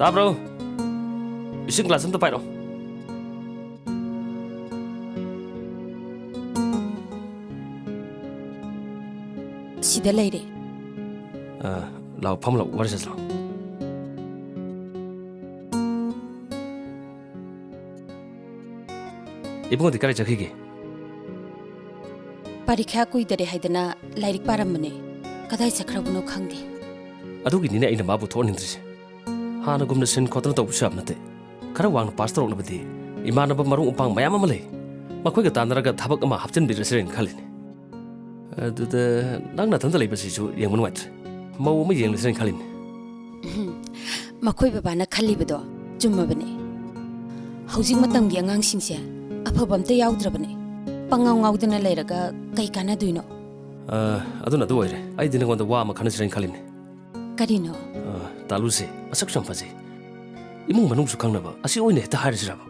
ꯇꯥꯕ꯭ꯔꯣ? ꯏꯁꯤꯡ ꯒ꯭ꯂꯥꯁ ꯑꯝꯇ ꯄꯥꯏꯔꯛꯑꯣ꯫ ꯁꯤꯗ ꯂꯩꯔꯦ꯫ ꯑ, ꯂꯥꯛꯑꯣ, ꯐꯝꯃ ꯂꯥꯛꯑꯣ, ꯋꯥꯔꯤ ꯁꯥꯁꯤ ꯂꯥꯛꯑꯣ꯫ ꯏꯕꯨꯡꯉꯣꯗꯤ ꯀꯗꯥꯏ ꯆꯠꯈꯤꯒꯦ? ꯄꯔꯤꯈ꯭ꯌꯥ ꯀꯨꯏꯗꯔꯦ ꯍꯥꯏꯗꯅ ꯂꯥꯏꯔꯤꯛ ꯄꯥꯔꯝꯕꯅꯦ꯫ ꯀꯗꯥꯏ ꯆꯠꯈ꯭ꯔꯕꯅꯣ ꯈꯪꯗꯦ꯫ ꯑꯗꯨꯒꯤꯅꯤꯅꯦ ꯑꯩꯅ ꯃꯥꯕꯨ ꯊꯣꯛꯍꯟꯅꯤꯡꯗ꯭ꯔꯤꯁꯦ꯫ ꯍꯥꯟꯅꯒꯨꯝꯅ ꯁꯤꯟ ꯈꯣꯠꯇꯅ ꯇꯧꯕꯁꯨ ꯌꯥꯕ ꯅꯠꯇꯦ꯫ ꯈꯔ ꯋꯥꯡꯅ ꯄꯥꯁ ꯇꯧꯔꯛꯅꯕꯗꯤ ꯏꯃꯥꯟꯅꯕ ꯃꯔꯨꯞ ꯃꯄꯥꯡ ꯃꯌꯥꯝ ꯑꯃ ꯂꯩ꯫ ꯃꯈꯣꯏꯒ ꯇꯥꯟꯅꯔꯒ ꯊꯕꯛ ꯑꯃ ꯍꯥꯞꯆꯤꯟꯕꯤꯔꯁꯤꯔꯅ ꯈꯜꯂꯤꯅꯦ꯫ ꯑꯗꯨꯗ ꯅꯪ ꯅꯊꯟꯇ ꯂꯩꯕꯁꯤꯁꯨ ꯌꯦꯡꯕ ꯅꯨꯡꯉꯥꯏꯇ꯭ꯔꯦ꯫ ꯃꯧ ꯑꯃ ꯌꯦꯡꯂꯁꯤꯔꯅ ꯈꯜꯂꯤꯅꯦ꯫ ꯎꯝ, ꯃꯈꯣꯏ ꯕꯕꯥꯅ ꯈꯜꯂꯤꯕꯗꯣ ꯆꯨꯝꯃꯕꯅꯦ꯫ ꯍꯧꯖꯤꯛ ꯃꯇꯝꯒꯤ ꯑꯉꯥꯡꯁꯤꯡꯁꯦ ꯑꯐꯕ ꯑꯝꯇ ꯌꯥꯎꯗ꯭ꯔꯕꯅꯦ꯫ ꯄꯪꯉꯥꯎ ꯉꯥꯎꯗꯅ ꯂꯩꯔꯒ ꯀꯩ ꯀꯥꯟꯅꯗꯣꯏꯅꯣ? ꯑ, ꯑꯗꯨꯅ ꯑꯗꯨ ꯑꯣꯏꯔꯦ꯫ ꯑꯩꯗꯤ ꯅꯉꯣꯟꯗ ꯋꯥ ꯑꯃ ꯈꯟꯅꯁꯤꯔꯅ ꯈꯜꯂꯤꯅꯦ꯫ ꯀꯔꯤꯅꯣ? ꯑ, ꯇꯥꯂꯨꯁꯦ ꯃꯁꯛꯁꯨ ꯌꯥꯝ ꯐꯖꯩ꯫ ꯏꯃꯨꯡ ꯃꯅꯨꯡꯁꯨ ꯈꯪꯅꯕ, ꯑꯁꯤ ꯑꯣꯏꯅ ꯍꯦꯛꯇ ꯍꯥꯏꯔꯁꯤꯔꯕ?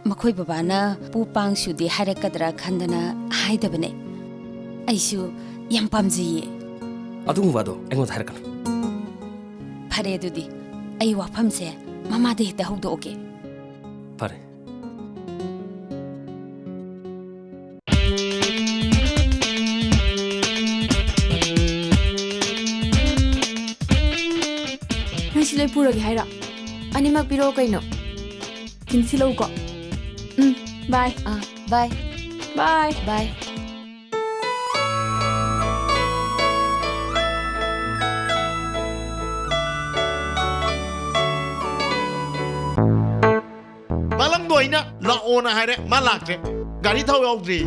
ꯃꯈꯣꯏ ꯕꯕꯥꯅ ꯄꯨ ꯄꯥꯡꯁꯨꯗꯤ ꯍꯥꯏꯔꯛꯀꯗ꯭ꯔꯥ ꯈꯟꯗꯅ ꯍꯥꯏꯗꯕꯅꯦ꯫ ꯑꯩꯁꯨ ꯌꯥꯝ ꯄꯥꯝꯖꯩꯌꯦ꯫ ꯑꯗꯨꯒꯨꯝꯕ ꯋꯥꯗꯣ ꯑꯩꯉꯣꯟꯗ ꯍꯥꯏꯔꯛꯀꯅꯨ꯫ ꯐꯔꯦ ꯑꯗꯨꯗꯤ, ꯑꯩ ꯋꯥꯐꯝꯁꯦ ꯃꯃꯥꯗ ꯍꯦꯛꯇ ꯍꯧꯗꯣꯛꯑꯒꯦ꯫ ꯐꯔꯦ꯫ ꯅꯪ ꯁꯤ ꯂꯣꯏ ꯄꯨꯔꯒꯦ ꯍꯥꯏꯔꯣ? ꯑꯅꯤꯃꯛ ꯄꯤꯔꯛꯑꯣ ꯀꯩꯅꯣ꯫ ꯆꯤꯡꯁꯤꯜꯂꯛꯎꯀꯣ꯫ ꯎꯝ, ꯕꯥꯏ꯫ ꯑꯥ, ꯕꯥꯏ꯫ ꯕꯥꯏ꯫ ꯕꯥꯏ꯫ ꯃꯥꯂꯪꯗꯣ ꯑꯩꯅ ꯂꯥꯛꯑꯣꯅ ꯍꯥꯏꯔꯦ, ꯃꯥ ꯂꯥꯛꯇ꯭ꯔꯦ꯫ ꯒꯥꯔꯤ ꯊꯥꯎ ꯌꯥꯎꯗ꯭ꯔꯦ꯫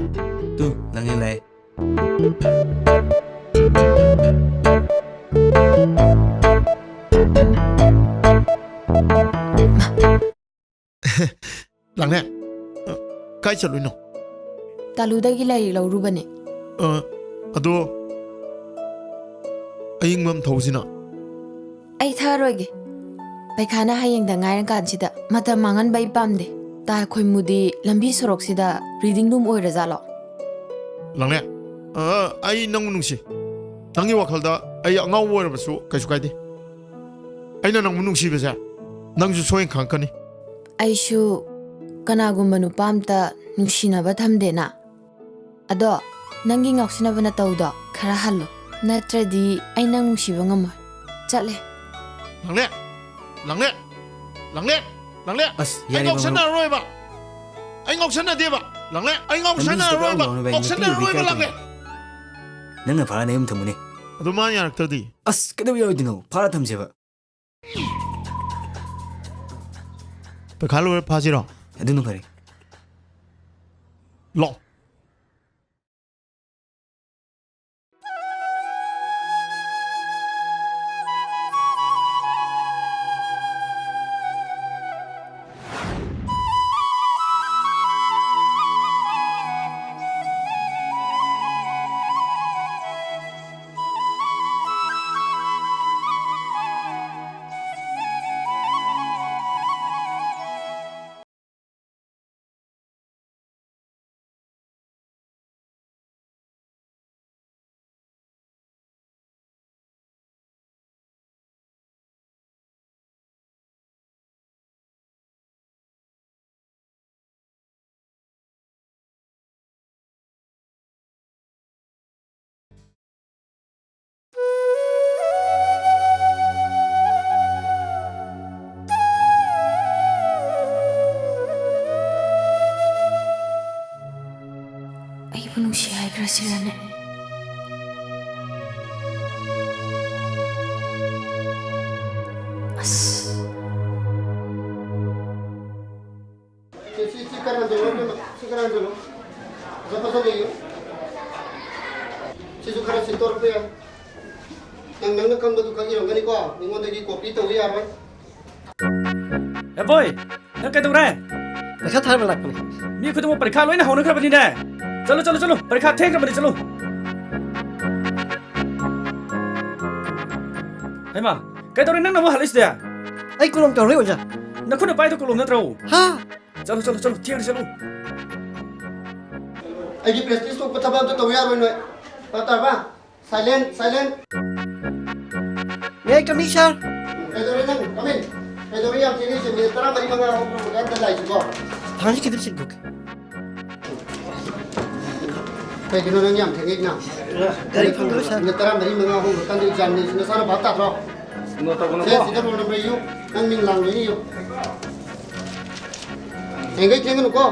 ꯇꯨ, ꯂꯪꯉꯦ ꯂꯥꯛꯑꯦ꯫ ꯂꯥꯡꯂꯦ, ꯑ, ꯀꯥꯏ ꯆꯠꯂꯨꯏꯅꯣ? ꯇꯥꯂꯨꯗꯒꯤ ꯂꯥꯏꯔꯤꯛ ꯂꯧꯔꯨꯕꯅꯦ꯫ ꯑ, ꯑꯗꯣ ꯑꯌꯤꯡꯕ ꯑꯃ ꯊꯧꯁꯤꯅ꯫ ꯑꯩ ꯊꯛꯑꯔꯣꯏꯒꯦ꯫ ꯄꯩꯈꯥꯅ ꯍꯌꯦꯡꯗ ꯉꯥꯏꯔꯀꯥꯟꯁꯤꯗ ꯃꯇꯝ ꯃꯥꯡꯍꯟꯕ ꯑꯩ ꯄꯥꯝꯗꯦ꯫ ꯇꯥ ꯈꯣꯏꯃꯨꯗꯤ ꯂꯝꯕꯤ ꯁꯣꯔꯣꯛꯁꯤꯗ reading room ꯑꯣꯏꯔꯖꯥꯠꯂꯣ? ꯂꯥꯡꯂꯦ, ꯑ, ꯑꯩ ꯅꯪꯕꯨ ꯅꯨꯡꯁꯤ꯫ ꯅꯪꯒꯤ ꯋꯥꯈꯜꯗ ꯑꯩ ꯑꯉꯥꯎꯕ ꯑꯣꯏꯔꯕꯁꯨ ꯀꯩꯁꯨ ꯀꯥꯏꯗꯦ꯫ ꯑꯩꯅ ꯅꯪꯕꯨ ꯅꯨꯡꯁꯤꯕꯁꯦ ꯅꯪꯁꯨ ꯁꯣꯏꯅ ꯈꯪꯉꯛꯀꯅꯤ꯫ ꯑꯩꯁꯨ ꯀꯅꯥꯒꯨꯝꯕ ꯅꯨꯄꯥ ꯑꯝꯇ ꯅꯨꯡꯁꯤꯅꯕ ꯊꯝꯗꯦꯅ꯫ ꯑꯗꯣ ꯅꯪꯒꯤ ꯉꯥꯎꯁꯤꯟꯅꯕ ꯅꯇꯧꯗꯣ ꯈꯔ ꯍꯜꯂꯣ, ꯅꯠꯇ꯭ꯔꯗꯤ ꯑꯩ ꯅꯪ ꯅꯨꯡꯁꯤꯕ ꯉꯝꯃꯣꯏ꯫ ꯆꯠꯂꯦ꯫ ꯂꯥꯡꯂꯦ, ꯂꯥꯡꯂꯦ, ꯂꯥꯡꯂꯦ, ꯂꯥꯡꯂꯦ꯫ ꯑꯁ, ꯑꯩ ꯌꯥꯔꯦ, ꯉꯥꯎꯁꯟꯅꯔꯔꯣꯏꯕ꯫ ꯑꯩ ꯉꯥꯎꯁꯟꯅꯗꯦꯕ꯫ ꯂꯥꯡꯂꯦ, ꯑꯩ ꯉꯥꯎꯁꯟꯅꯔꯣꯏꯕ꯫ ꯂꯝꯕꯤꯁꯤꯗ ꯉꯥꯎꯁꯟꯅꯔꯣꯏꯕ, ꯀꯔꯝ ꯂꯥꯡꯂꯦ꯫ ꯅꯪꯅ ꯐꯥꯔ ꯅꯌꯨꯝ ꯊꯝꯃꯨꯅꯦ꯫ ꯑꯗꯨ ꯃꯥ ꯌꯥꯔꯛꯇ꯭ꯔꯗꯤ? ꯑꯁ, ꯀꯩꯗꯧꯕ ꯌꯥꯔꯣꯏꯗꯣꯏꯅꯣ? ꯐꯥꯔ ꯊꯝꯁꯦꯕ꯫ ꯄꯩꯈꯥ ꯂꯣꯏꯔ ꯐꯥꯁꯤꯔꯣ? ꯑꯗꯨꯅ ꯐꯔꯦ꯫ ꯂꯥꯛꯑꯣ꯫ ꯑꯩꯕꯨ ꯅꯨꯡꯁꯤ ꯍꯥꯏꯈ꯭ꯔꯁꯤꯔꯅꯦ? ꯑꯁ꯫ ꯁꯤ, ꯁꯤ, ꯁꯤ ꯈꯔ ꯍꯟꯖꯤꯜꯂꯣ, ꯏꯕꯦꯝꯃ꯫ ꯁꯤ ꯈꯔ ꯍꯟꯖꯤꯜꯂꯣ꯫ ꯐꯖ ꯐꯖ ꯂꯩꯌꯨ꯫ ꯁꯤꯁꯨ ꯈꯔ ꯁꯤꯠꯇꯣꯔꯛꯄ ꯌꯥꯏ꯫ ꯅꯪ, ꯅꯪꯅ ꯈꯪꯕꯗꯨ ꯈꯛ ꯏꯔꯝꯒꯅꯤꯀꯣ꯫ ꯃꯤꯉꯣꯟꯗꯒꯤ copy ꯇꯧꯕ ꯌꯥꯔꯣꯏ꯫ ꯑꯦ ꯕꯣꯏ, ꯅꯪ ꯀꯩꯗꯧꯔꯦ? ꯄꯩꯈꯥ ꯊꯥꯕ ꯂꯥꯛꯄꯅꯦ꯫ ꯃꯤ ꯈꯨꯗꯤꯡꯃꯛ ꯄꯔꯤꯈꯥ ꯂꯣꯏꯅ ꯍꯧꯅꯈ꯭ꯔꯕꯅꯤꯅꯦ꯫ ꯆꯠꯂꯨ, ꯆꯠꯂꯨ, ꯆꯠꯂꯨ, ꯄꯔꯤꯈꯥ ꯊꯦꯡꯈ꯭ꯔꯕꯅꯤ, ꯆꯠꯂꯨ꯫ ꯍꯩꯃꯥ, ꯀꯩꯗꯧꯔꯦ ꯅꯪꯅ ꯑꯃꯨꯛ ꯍꯜꯂꯛꯏꯁꯤꯗꯤ? ꯑꯩ ꯀꯣꯂꯣꯝ ꯇꯧꯔꯦ, ꯑꯣꯖꯥ꯫ ꯅꯈꯨꯠꯅ ꯄꯥꯏꯗꯣ ꯀꯣꯂꯣꯝ ꯅꯠꯇ꯭ꯔꯣ? ꯍꯥ? ꯆꯠꯂꯨ, ꯆꯠꯂꯨ, ꯆꯠꯂꯨ, ꯊꯦꯡꯅ ꯆꯠꯂꯨ꯫ ꯑꯩꯒꯤ prestige ꯊꯣꯛꯄ ꯊꯕꯛ ꯑꯝꯇ ꯇꯧ ꯌꯥꯔꯣꯏ ꯅꯣꯏ꯫ ꯚꯥꯞ ꯇꯥꯔꯕ? Silent, silent. May I come in, sir? ꯀꯩꯗꯧꯔꯦ ꯅꯪ? Come in. ꯀꯩꯗꯧꯔꯦ ꯌꯥꯝ ꯊꯦꯡꯉꯤꯁꯦ? ꯃꯤꯅꯤꯠ ꯇꯔꯥꯃꯔꯤ ꯃꯉꯥ ꯍꯧꯈ꯭ꯔꯕ ꯀꯥꯟꯗ ꯂꯥꯛꯏꯁꯤꯕꯣ? ꯊꯥꯡꯁꯤ ꯈꯤꯇꯪ ꯁꯤꯟꯗꯣꯛꯀꯦ꯫ ꯀꯩꯒꯤꯅꯣ ꯅꯪ ꯌꯥꯝ ꯊꯦꯡꯉꯛꯏꯅ? ꯒꯥꯔꯤ ꯐꯪꯗꯕ, sir꯫ ꯃꯤꯅꯤꯠ ꯇꯔꯥꯃꯔꯤ ꯃꯉꯥ ꯍꯧꯈ꯭ꯔ ꯀꯥꯟꯗ exam ꯅꯤ, ꯅꯁꯥꯅ ꯚꯥꯞ ꯇꯥꯗ꯭ꯔꯣ? ꯁꯦ, ꯁꯤꯗ roll number ꯏꯌꯨ꯫ ꯅꯪ ꯃꯤꯡ ꯂꯥꯡ ꯂꯣꯏꯅ ꯏꯌꯨ꯫ ꯊꯦꯡꯒꯩ ꯊꯦꯡꯒꯅꯨꯀꯣ꯫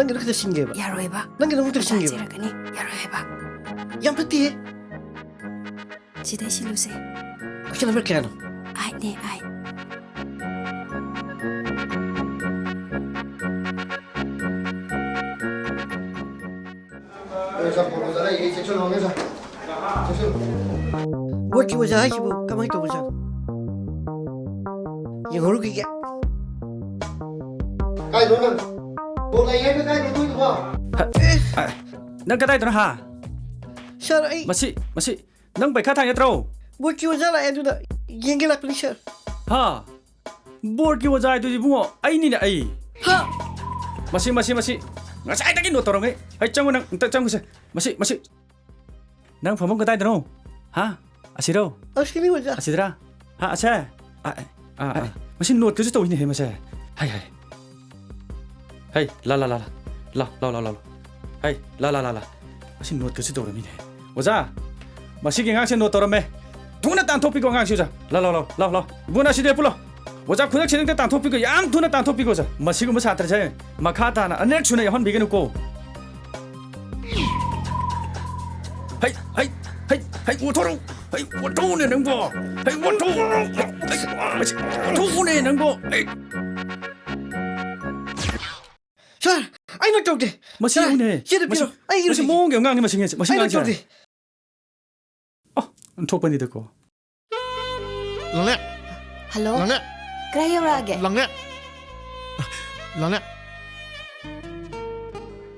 ꯅꯪꯒꯤꯗꯣ ꯈꯤꯇ ꯁꯤꯟꯒꯦꯕ꯫ ꯌꯥꯔꯣꯏꯕ꯫ ꯅꯪꯒꯤꯗꯣ ꯑꯃꯨꯛꯇ ꯁꯤꯟꯒꯦꯕ꯫ ꯆꯥꯔꯛꯀꯅꯤ꯫ ꯌꯥꯔꯣꯏ ꯍꯥꯏꯕ꯫ ꯌꯥꯝ ꯐꯠꯇꯦꯍꯦ꯫ ꯁꯤꯗꯩ ꯁꯤꯜꯂꯨꯁꯦ꯫ Question number ꯀꯌꯥꯅꯣ? ꯑꯥꯏꯠꯅꯦ, ꯑꯥꯏꯠ꯫ ꯕꯣꯔꯗꯀꯤ ꯑꯣꯖꯥ ꯍꯥꯏꯁꯤꯕꯨ ꯀꯃꯥꯏꯅ ꯇꯧꯕꯖꯥꯠꯅꯣ? ꯌꯦꯡꯍꯧꯔꯨꯈꯤꯒꯦ꯫ ꯀꯥꯏꯗꯅꯣ ꯅꯪ? ꯕꯣꯜ ꯂꯩ ꯍꯥꯏꯗꯣ ꯀꯥꯏꯗꯅꯣ ꯇꯣꯏꯗꯨꯕꯣ? ꯍ, ꯑ, ꯅꯪ ꯀꯗꯥꯏꯗꯅꯣ, ꯍꯥ? ꯁꯥꯔ, ꯑꯩ ꯃꯁꯤ, ꯃꯁꯤ, ꯅꯪ ꯄꯩꯈꯥ ꯊꯥꯏ ꯅꯠꯇ꯭ꯔꯣ? ꯕꯣꯔꯗꯀꯤ ꯑꯣꯖꯥ ꯂꯥꯛꯑꯦ, ꯑꯗꯨꯗ ꯌꯦꯡꯒꯦ ꯂꯥꯛꯄꯅꯤ, ꯁꯥꯔ꯫ ꯍꯥ? ꯕꯣꯔꯗꯀꯤ ꯑꯣꯖꯥ ꯍꯥꯏꯗꯨꯗꯤ ꯏꯕꯨꯡꯉꯣ, ꯑꯩꯅꯤꯅꯦ, ꯑꯩ꯫ ꯍꯥ? ꯃꯁꯤ, ꯃꯁꯤ, ꯃꯁꯤ, ꯉꯁꯥꯏꯗꯒꯤ ꯅꯣꯠ ꯇꯧꯔꯝꯒꯦ꯫ ꯑꯩ ꯆꯪꯉꯨ, ꯅꯪ ꯑꯝꯇ ꯆꯪꯉꯨꯁꯦ꯫ ꯃꯁꯤ, ꯃꯁꯤ, ꯅꯪ ꯐꯝꯐꯝ ꯀꯗꯥꯏꯗꯅꯣ? ꯍꯥ? ꯑꯁꯤꯔꯣ? ꯑꯁꯤꯅꯤ, ꯑꯣꯖꯥ꯫ ꯑꯁꯤꯗꯔꯥ? ꯍꯥ, ꯑꯁꯦ? ꯑ, ꯑ, ꯑ, ꯑ꯫ ꯍꯥꯏ꯫ ꯃꯁꯤ ꯅꯣꯠꯀꯁꯨ ꯇꯧꯏꯅꯦꯍꯦ, ꯃꯁꯦ꯫ ꯍꯥꯏ, ꯍꯥꯏ꯫ ꯍꯩ, ꯂꯥ, ꯂꯥ, ꯂꯥ, ꯂꯥ꯫ ꯂꯥ, ꯂꯥ, ꯂꯥ, ꯂꯥ, ꯂꯥ꯫ ꯍꯩ, ꯂꯥ, ꯂꯥ, ꯂꯥ, ꯂꯥ꯫ ꯃꯁꯤ ꯅꯣꯠꯀꯁꯨ ꯇꯧꯔꯝꯃꯤꯅꯦ꯫ ꯑꯣꯖꯥ, ꯃꯁꯤꯒꯤ ꯑꯉꯥꯡꯁꯦ ꯅꯣꯠ ꯇꯧꯔꯝꯃꯦ꯫ ꯊꯨꯅ ꯇꯥꯟꯊꯣꯛꯄꯤꯈꯣ ꯑꯉꯥꯡꯁꯤ, ꯑꯣꯖꯥ꯫ ꯂꯥ, ꯂꯥ, ꯂꯥ, ꯂꯥ, ꯂꯥ꯫ ꯏꯕꯨꯡꯉꯣ, ꯑꯁꯤꯗ ꯄꯨꯜꯂꯣ꯫ ꯑꯣꯖꯥ, ꯈꯨꯗꯛꯁꯤꯗ ꯍꯦꯛꯇ ꯇꯥꯟꯊꯣꯛꯄꯤꯈꯣ꯫ ꯌꯥꯝ ꯊꯨꯅ ꯇꯥꯟꯊꯣꯛꯄꯤꯈꯣ, ꯑꯣꯖꯥ꯫ ꯃꯁꯤꯒꯨꯝꯕ ꯁꯥꯇ꯭ꯔꯁꯦ ꯃꯈꯥ ꯇꯥꯅ ꯑꯅꯤꯔꯛ ꯁꯨꯅ ꯌꯥꯎꯍꯟꯕꯤꯒꯅꯨꯀꯣ꯫ ꯍꯩ, ꯍꯩ, ꯍꯩ, ꯍꯩ, ꯑꯣꯟꯊꯣꯔꯛꯎ꯫ ꯍꯩ, ꯑꯣꯟꯊꯣꯛꯎꯅꯦ ꯅꯪꯕꯣ꯫ ꯍꯩ, ꯑꯣꯟꯊꯣꯛꯎ-, ꯍꯩ, ꯃꯁꯤ ꯑꯣꯟꯊꯣꯛꯎꯅꯦ ꯅꯪꯕꯣ꯫ ꯍꯩ꯫ ꯁꯥꯔ, ꯑꯩꯅ ꯇꯧꯗꯦ꯫ ꯃꯁꯤ ꯁꯥꯔ, ꯌꯦꯡꯉꯨꯅꯦ꯫ ꯁꯤꯗ ꯃꯁꯤ, ꯄꯤꯔꯣ꯫ ꯑꯩ ꯃꯁꯤ ꯏꯔꯨꯖꯒꯦ꯫ ꯃꯑꯣꯡꯒꯤ ꯑꯉꯥꯡꯅꯤ ꯃꯁꯤ, ꯃꯁꯤ ꯑꯩꯅ ꯑꯉꯥꯡꯁꯦ꯫ ꯇꯧꯗꯦ꯫ ꯑꯣ, ꯑꯣꯟꯊꯣꯛꯄꯅꯤꯗꯀꯣ꯫ ꯂꯥꯡꯂꯦꯟ꯫ ꯍꯜꯂꯣ꯫ ꯂꯥꯡꯂꯦꯟ꯫ ꯀꯗꯥꯏ ꯌꯧꯔꯛꯑꯒꯦ? ꯂꯥꯡꯂꯦꯟ꯫ ꯂꯥꯡꯂꯦꯟ꯫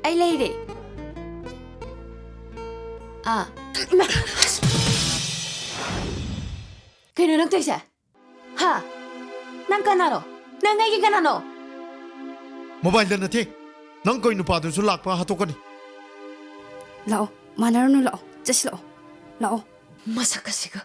ꯑꯩ ꯂꯩꯔꯦ꯫ ꯑꯥ꯫ ꯏꯃꯥ! ꯀꯩꯅꯣ ꯅꯪ ꯇꯧꯔꯤꯁꯦ? ꯍꯥ? ꯅꯪ ꯀꯅꯥꯅꯣ? ꯅꯪ ꯑꯩꯒꯤ ꯀꯅꯥꯅꯣ? ꯃꯣꯕꯥꯏꯜꯗ ꯅꯠꯇꯦ꯫ ꯅꯪ ꯀꯣꯏ ꯅꯨꯄꯥꯗꯨꯁꯨ ꯂꯥꯛꯄ ꯍꯥꯠꯇꯣꯛꯀꯅꯤ꯫ ꯂꯥꯛꯑꯣ, ꯃꯥꯟꯅꯔꯨꯅꯨ, ꯂꯥꯛꯑꯣ, ꯆꯠꯁꯤ ꯂꯥꯛꯑꯣ, ꯂꯥꯛꯑꯣ꯫ ꯃꯁꯛ ꯑꯁꯤꯒ꯫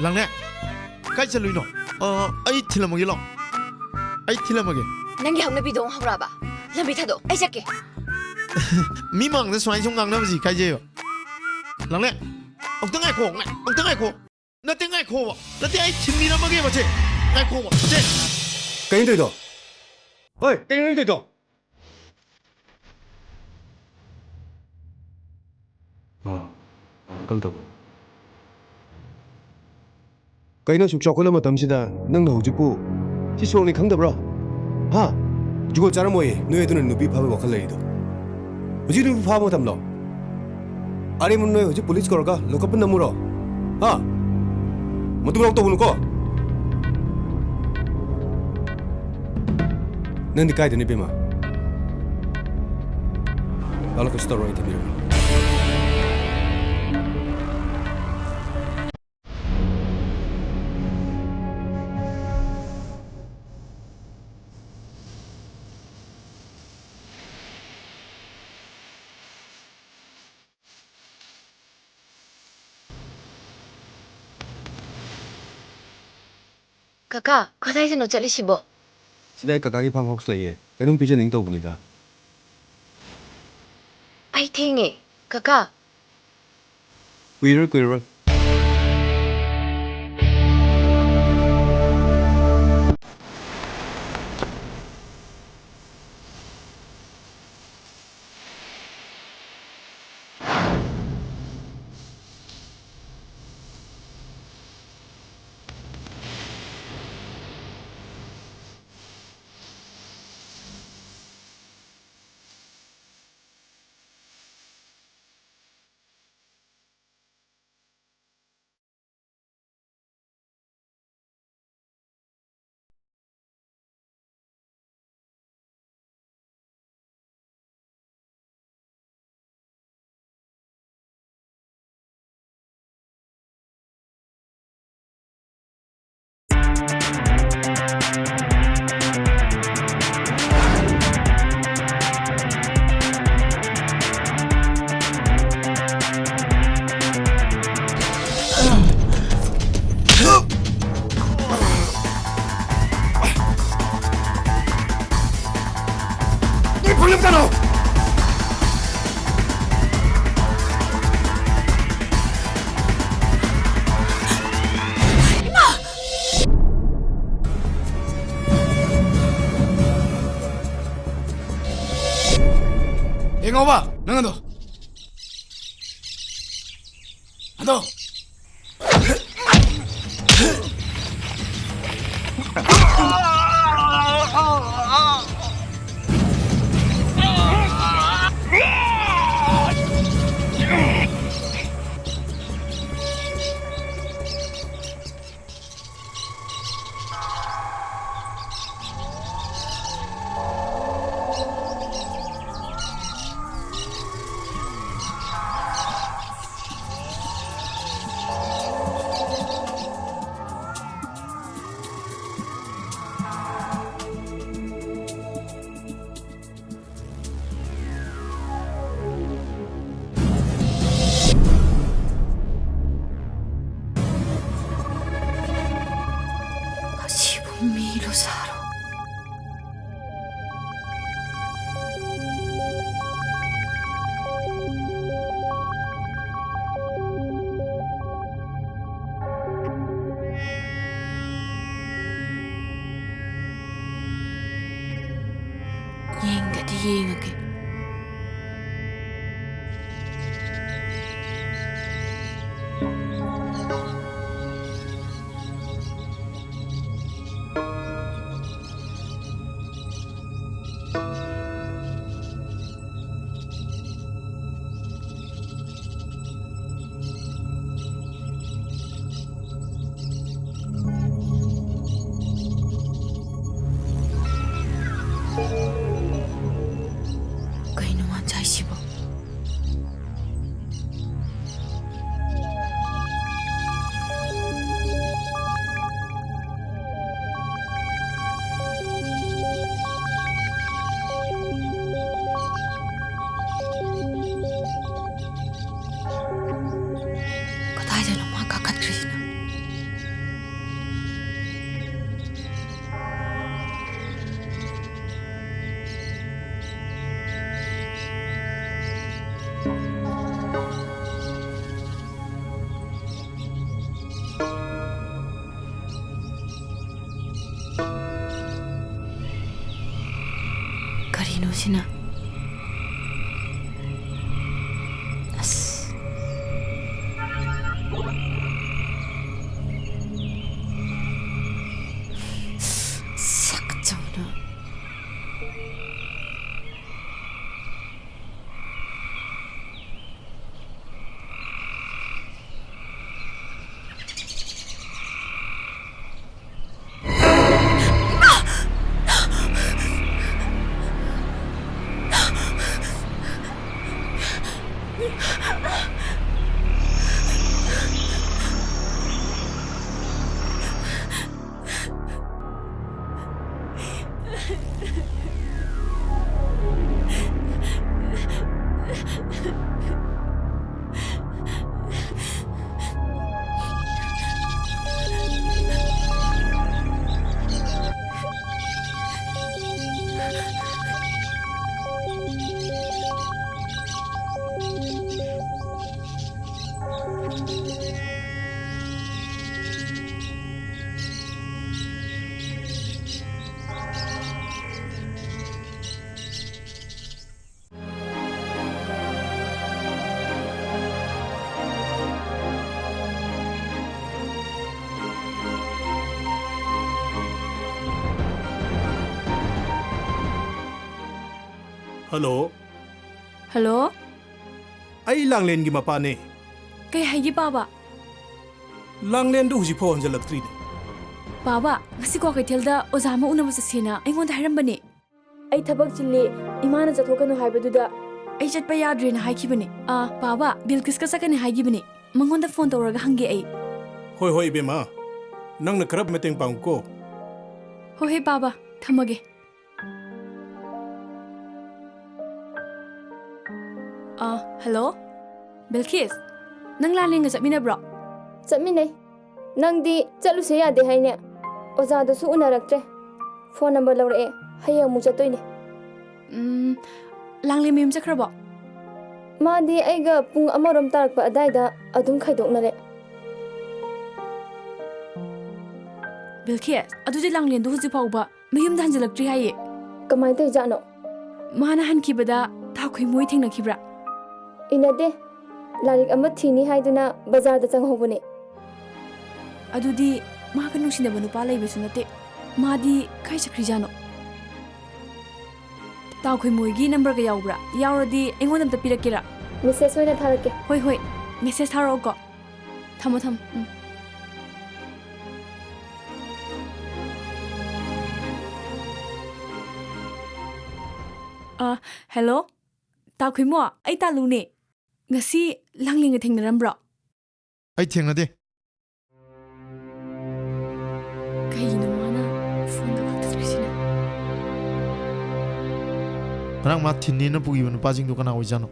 ꯂꯥꯡꯂꯦ, ꯀꯥꯏ ꯆꯠꯂꯨꯏꯅꯣ? ꯑ, ꯑꯩ ꯊꯤꯜꯂꯝꯃꯒꯦ, ꯂꯥꯛꯑꯣ꯫ ꯑꯩ ꯊꯤꯜꯂꯝꯃꯒꯦ꯫ ꯅꯪꯒꯤ ꯍꯧꯅꯕꯤꯗꯣ ꯑꯃꯨꯛ ꯍꯧꯔꯛꯑꯕ? ꯂꯝꯕꯤ ꯊꯥꯗꯣꯛ, ꯑꯩ ꯆꯠꯀꯦ꯫ ꯃꯤ ꯃꯥꯡꯗ ꯁꯨꯃꯥꯏꯅ ꯁꯨꯝ ꯉꯥꯡꯅꯕꯁꯤ ꯏꯀꯥꯏꯖꯩꯕ꯫ ꯂꯥꯡꯂꯦ, ꯑꯃꯨꯛꯇ ꯉꯥꯏꯈꯣ, ꯉꯥꯏ-, ꯑꯃꯨꯛꯇ ꯉꯥꯏꯈꯣ꯫ ꯅꯠꯇꯦ, ꯉꯥꯏꯈꯣꯕ꯫ ꯅꯠꯇꯦ, ꯑꯩ ꯊꯤꯟꯕꯤꯔꯝꯃꯒꯦꯕ, ꯁꯦ꯫ ꯉꯥꯏꯈꯣꯕ, ꯁꯦ꯫ ꯀꯩꯅꯣ ꯇꯧꯔꯤꯗꯣ? ꯍꯣꯏ, ꯀꯩꯅꯣ ꯅꯪ ꯇꯧꯔꯤꯗꯣ? ꯑꯥ, ꯀꯔꯝ ꯇꯧꯕ? ꯀꯩꯅꯣ ꯑꯁꯨꯛ ꯆꯥꯎꯈꯠꯂ ꯃꯇꯝꯁꯤꯗ ꯅꯪꯅ ꯍꯧꯖꯤꯛꯄꯨ ꯁꯤ ꯁꯣꯔꯣꯛꯅꯤ ꯈꯪꯗꯕ꯭ꯔꯣ? ꯍꯥ? ꯖꯨꯒꯣꯠ ꯆꯥꯔꯝꯃꯣꯏꯌꯦ, ꯅꯣꯏ ꯑꯗꯨꯅ ꯅꯨꯄꯤ ꯐꯥꯕꯩ ꯋꯥꯈꯜ ꯂꯩꯔꯤꯗꯣ꯫ ꯍꯧꯖꯤꯛ ꯅꯨꯄꯤ ꯐꯥꯕ ꯃꯇꯝꯂꯣ? ꯑꯔꯦꯝꯕ ꯅꯣꯏ ꯍꯧꯖꯤꯛ ꯄꯨꯂꯤꯁ ꯀꯧꯔꯒ ꯂꯣꯀꯞꯇ ꯅꯝꯃꯨꯔꯣ? ꯍꯥ? ꯃꯇꯨ ꯃꯅꯥꯎ ꯇꯧꯒꯅꯨꯀꯣ꯫ ꯅꯪꯗꯤ ꯀꯥꯏꯗꯅꯣ, ꯏꯕꯦꯝꯃ? ꯂꯥꯛꯂꯣ, ꯀꯩꯁꯨ ꯇꯧꯔꯣꯏ, ꯑꯩ ꯊꯤꯟꯕꯤꯔꯒꯦ꯫ ꯀꯀꯥ, ꯀꯗꯥꯏꯗꯅꯣ ꯆꯠꯂꯤꯁꯤꯕꯣ? ꯁꯤꯗ ꯑꯩ ꯀꯀꯥꯒꯤ ꯐꯥꯔꯝ ꯍꯥꯎꯁ ꯂꯩꯌꯦ, ꯀꯩꯅꯣꯝ ꯄꯤꯖꯅꯤꯡ ꯇꯧꯕꯅꯤꯗ꯫ ꯑꯩ ꯊꯦꯡꯉꯦ, ꯀꯀꯥ꯫ ꯀꯨꯏꯔꯣꯏ, ꯀꯨꯏꯔꯣꯏ꯫ ꯆꯠꯂꯣ! ꯌꯦꯡꯉꯣꯕ, ꯅꯪ ꯑꯗꯣ꯫ ꯑꯗꯣ꯫ ꯑꯁꯤꯕꯨ ꯃꯤꯔꯣ ꯁꯥꯔꯣ? ꯌꯦꯡꯗꯗꯤ ꯌꯦꯡꯉꯒꯦ꯫ ꯀꯩꯅꯣꯁꯤꯅ꯫ ꯑꯁ꯫ ꯁꯛꯆꯧꯅ꯫ ꯍꯜꯂꯣ꯫ ꯍꯜꯂꯣ꯫ ꯑꯩ ꯂꯥꯡꯂꯦꯟꯒꯤ ꯃꯄꯥꯅꯦ꯫ ꯀꯩ ꯍꯥꯏꯒꯦ, ꯄꯥꯕ? ꯂꯥꯡꯂꯦꯟꯗꯨ ꯍꯧꯖꯤꯛꯐꯥꯎ ꯍꯟꯖꯜꯂꯛꯇ꯭ꯔꯤꯅꯦ꯫ ꯄꯥꯕ, ꯉꯁꯤ ꯀ꯭ꯋꯥꯀꯩꯊꯦꯜꯗ ꯑꯣꯖꯥ ꯑꯃ ꯎꯅꯕ ꯆꯠꯁꯦꯅ ꯑꯩꯉꯣꯟꯗ ꯍꯥꯏꯔꯝꯕꯅꯦ꯫ ꯑꯩ ꯊꯕꯛ ꯆꯤꯜꯂꯤ, ꯏꯃꯥꯅ ꯆꯠꯊꯣꯛꯀꯅꯨ ꯍꯥꯏꯕꯗꯨꯗ ꯑꯩ ꯆꯠꯄ ꯌꯥꯗ꯭ꯔꯦꯅ ꯍꯥꯏꯈꯤꯕꯅꯦ꯫ ꯑꯥ, ꯄꯥꯕ, ꯕꯤꯜꯀꯤꯁꯀ ꯆꯠꯀꯅꯤ ꯍꯥꯏꯈꯤꯕꯅꯦ꯫ ꯃꯉꯣꯟꯗ ꯐꯣꯟ ꯇꯧꯔꯒ ꯍꯪꯒꯦ ꯑꯩ꯫ ꯍꯣꯏ, ꯍꯣꯏ, ꯏꯕꯦꯝꯃ꯫ ꯅꯪꯅ ꯈꯔ ꯃꯇꯦꯡ ꯄꯥꯡꯉꯨꯀꯣ꯫ ꯍꯣꯏ, ꯍꯣꯏ, ꯄꯥꯕ꯫ ꯊꯝꯃꯒꯦ꯫ ꯑꯥ, ꯍꯜꯂꯣ? ꯕꯤꯜꯀꯤꯁ, ꯅꯪ ꯂꯥꯡꯂꯦꯟꯒ ꯆꯠꯃꯤꯟꯅꯕ꯭ꯔꯣ? ꯆꯠꯃꯤꯟꯅꯩ꯫ ꯅꯪꯗꯤ ꯆꯠꯂꯨꯁꯦ ꯌꯥꯗꯦ ꯍꯥꯏꯅꯦ꯫ ꯑꯣꯖꯥꯗꯨꯁꯨ ꯎꯅꯔꯛꯇ꯭ꯔꯦ꯫ ꯐꯣꯟ ꯅꯝꯕꯔ ꯂꯧꯔꯛꯑꯦ꯫ ꯍꯌꯦꯡ ꯑꯃꯨꯛ ꯆꯠꯇꯣꯏꯅꯦ꯫ ꯎꯝ, ꯂꯥꯡꯂꯦꯟ ꯃꯌꯨꯝ ꯆꯠꯈ꯭ꯔꯕꯣ? ꯃꯥꯗꯤ ꯑꯩꯒ ꯄꯨꯡ ꯑꯃꯔꯣꯝ ꯇꯥꯔꯛꯄ ꯑꯗꯥꯏꯗ ꯑꯗꯨꯝ ꯈꯥꯏꯗꯣꯛꯅꯔꯦ꯫ ꯕꯤꯜꯀꯤꯁ, ꯑꯗꯨꯗꯤ ꯂꯥꯡꯂꯦꯟꯗꯣ ꯍꯧꯖꯤꯛ ꯐꯥꯎꯕ ꯃꯌꯨꯝꯗ ꯍꯟꯖꯤꯜꯂꯛꯇ꯭ꯔꯤ ꯍꯥꯏꯌꯦ꯫ ꯀꯃꯥꯏꯅ ꯇꯧꯔꯤꯖꯥꯠꯅꯣ? ꯃꯥꯅ ꯍꯟꯈꯤꯕꯗ ꯇꯥꯈꯨꯏꯃꯣꯏ ꯊꯦꯡꯅꯈꯤꯕ꯭ꯔꯥ? ꯏꯟꯅꯗꯦ꯫ ꯂꯥꯏꯔꯤꯛ ꯑꯃ ꯊꯤꯅꯤ ꯍꯥꯏꯗꯨꯅ ꯕꯖꯥꯔꯗ ꯆꯪꯍꯧꯕꯅꯦ꯫ ꯑꯗꯨꯗꯤ ꯃꯥꯒ ꯅꯨꯡꯁꯤꯅꯕ ꯅꯨꯄꯥ ꯂꯩꯕꯁꯨ ꯅꯠꯇꯦ꯫ ꯃꯥꯗꯤ ꯀꯥꯏ ꯆꯠꯈ꯭ꯔꯤꯖꯥꯠꯅꯣ? ꯇꯥꯈꯨꯏꯃꯣꯏꯒꯤ ꯅꯝꯕꯔꯒ ꯌꯥꯎꯕ꯭ꯔꯥ? ꯌꯥꯎꯔꯗꯤ ꯑꯩꯉꯣꯟꯗ ꯑꯝꯇ ꯄꯤꯔꯛꯀꯦꯔꯥ? ꯃꯦꯁꯦꯖ ꯑꯣꯏꯅ ꯊꯥꯔꯛꯀꯦ꯫ ꯍꯣꯏ, ꯍꯣꯏ, ꯃꯦꯁꯦꯖ ꯊꯥꯔꯛꯑꯣꯀꯣ꯫ ꯊꯝꯃꯣ, ꯊꯝꯃꯣ꯫ ꯎꯝ꯫ ꯑ, ꯍꯦꯜꯂꯣ? ꯇꯥꯈꯨꯏꯃꯣ, ꯑꯩ ꯇꯥꯂꯨꯅꯦ꯫ ꯉꯁꯤ ꯂꯥꯡꯂꯦꯟꯒ ꯊꯦꯡꯅꯔꯝꯕ꯭ꯔꯣ? ꯑꯩ ꯊꯦꯡꯅꯗꯦ꯫ ꯀꯩꯅꯣ ꯃꯥꯅ ꯐꯣꯟꯒ ꯀꯛꯊꯠꯈ꯭ꯔꯤꯁꯤꯅ? ꯉꯔꯥꯡ ꯃꯥ ꯊꯤꯟꯅꯦꯅ ꯄꯨꯈꯤꯕ ꯅꯨꯄꯥꯁꯤꯡꯗꯣ ꯀꯅꯥ ꯑꯣꯏꯖꯥꯠꯅꯣ?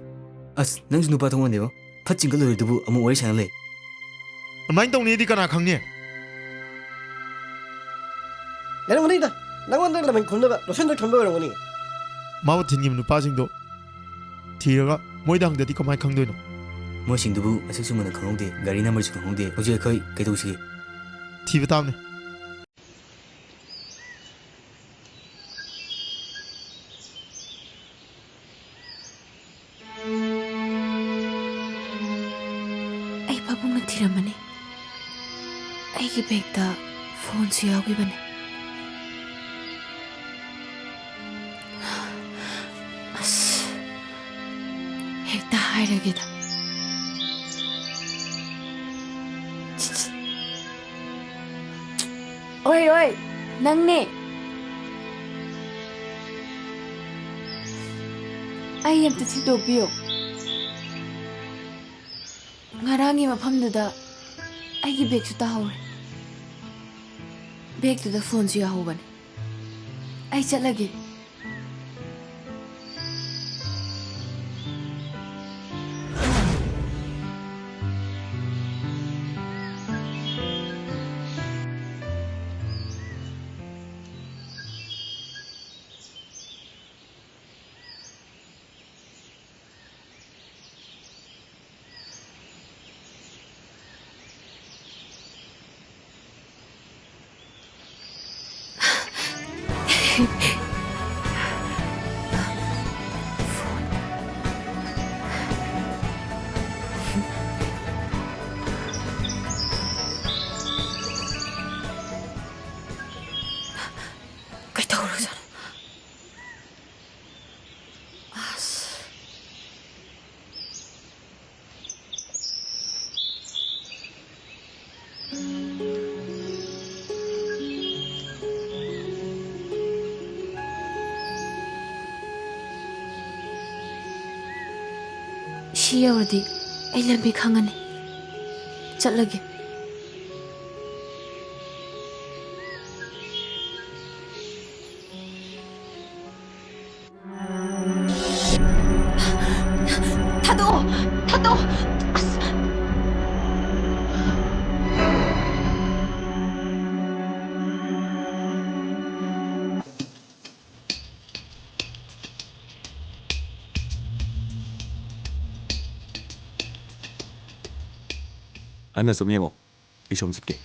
ꯑꯁ, ꯅꯪꯁꯨ ꯅꯨꯄꯥ ꯊꯣꯛꯃꯟꯗꯦꯕꯣ꯫ ꯐꯠ ꯆꯤꯡꯈꯠꯂꯨꯔꯤꯗꯨꯕꯨ ꯑꯃꯨꯛ ꯋꯥꯔꯤ ꯁꯥꯟꯅ ꯂꯩ꯫ ꯑꯗꯨꯃꯥꯏꯅ ꯇꯧꯅꯤꯗꯤ ꯀꯅꯥ ꯈꯪꯅꯤ? ꯂꯩꯔꯝꯒꯅꯤꯗ, ꯅꯪꯉꯣꯟꯗ ꯂꯃꯟ ꯈꯨꯝꯅꯕ ꯂꯣꯁꯟꯗꯣ ꯊꯝꯕ ꯑꯣꯏꯔꯝꯒꯅꯤ꯫ ꯃꯥꯕꯨ ꯊꯤꯟꯈꯤꯕ ꯅꯨꯄꯥꯁꯤꯡꯗꯣ ꯊꯤꯔꯒ ꯃꯣꯏꯗ ꯍꯪꯗꯗꯤ ꯀꯃꯥꯏꯅ ꯈꯪꯗꯣꯏꯅꯣ? ꯃꯣꯏꯁꯤꯡꯗꯨꯕꯨ ꯃꯁꯛꯁꯨ ꯃꯨꯟꯅ ꯈꯪꯍꯧꯗꯦ, ꯒꯥꯔꯤ ꯅꯝꯕꯔꯁꯨ ꯈꯪꯍꯧꯗꯦ꯫ ꯍꯧꯖꯤꯛ ꯑꯩꯈꯣꯏ ꯀꯩꯗꯧꯁꯤꯒꯦ? ꯊꯤꯕ ꯇꯥꯕꯅꯤ꯫ ꯑꯩ ꯄꯥꯕꯨꯡꯅ ꯊꯤꯔꯝꯃꯅꯤ꯫ ꯑꯩꯒꯤ ꯕꯦꯒꯇ ꯐꯣꯟꯁꯨ ꯌꯥꯎꯈꯤꯕꯅꯤ꯫ ꯑꯁ, ꯍꯦꯛꯇ ꯍꯥꯏꯔꯒꯦꯗ꯫ ꯑꯣꯏ, ꯑꯣꯏ, ꯅꯪꯅꯦ꯫ ꯑꯩ ꯑꯝꯇ ꯊꯤꯟꯗꯣꯛꯄꯤꯌꯣ꯫ ꯉꯔꯥꯡꯒꯤ ꯃꯐꯝꯗꯨꯗ ꯑꯩꯒꯤ ꯕꯦꯒꯁꯨ ꯇꯥꯍꯧꯔꯦ꯫ ꯕꯦꯒꯇꯨꯗ ꯐꯣꯟꯁꯨ ꯌꯥꯎꯍꯧꯕꯅꯦ꯫ ꯑꯩ ꯆꯠꯂꯒꯦ꯫ ꯇꯧꯔꯖꯥꯠꯅꯣ? ꯑꯁ꯫ ꯁꯤ ꯌꯧꯔꯗꯤ ꯑꯩ ꯂꯝꯕꯤ ꯈꯪꯉꯅꯤ꯫ ꯆꯠꯂꯒꯦ꯫ ꯊꯥꯗꯣꯛꯑꯣ! ꯊꯥꯗꯣꯛꯑꯣ! ꯑꯁ! ꯑꯟꯅ ꯁꯨꯝ ꯌꯦꯡꯉꯣ, ꯑꯩ ꯁꯣꯝ ꯆꯠꯀꯦ꯫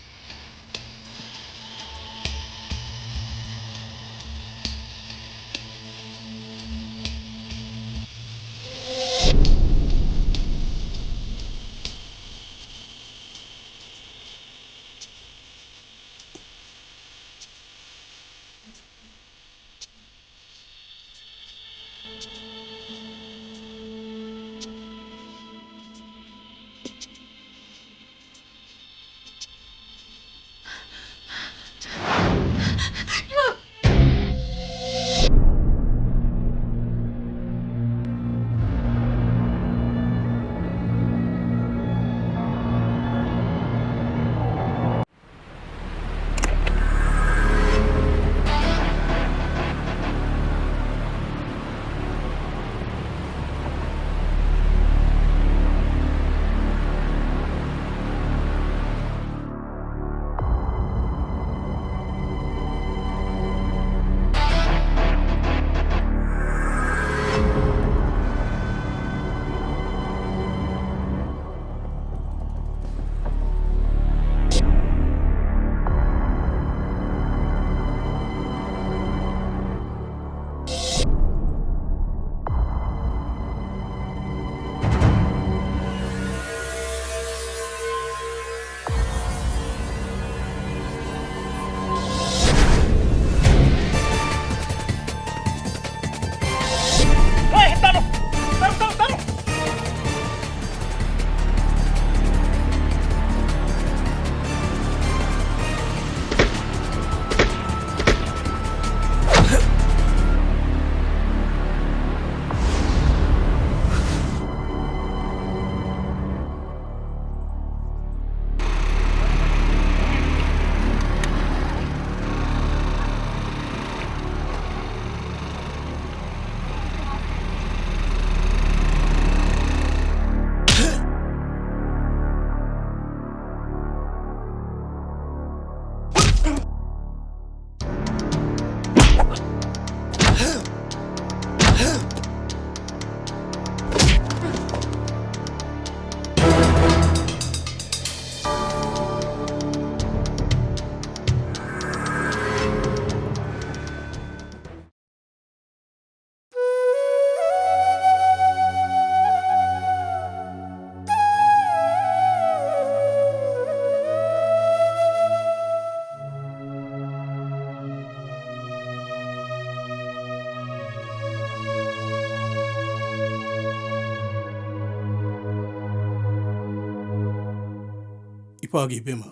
ꯄꯥꯒꯤ ꯏꯕꯦꯝꯃ,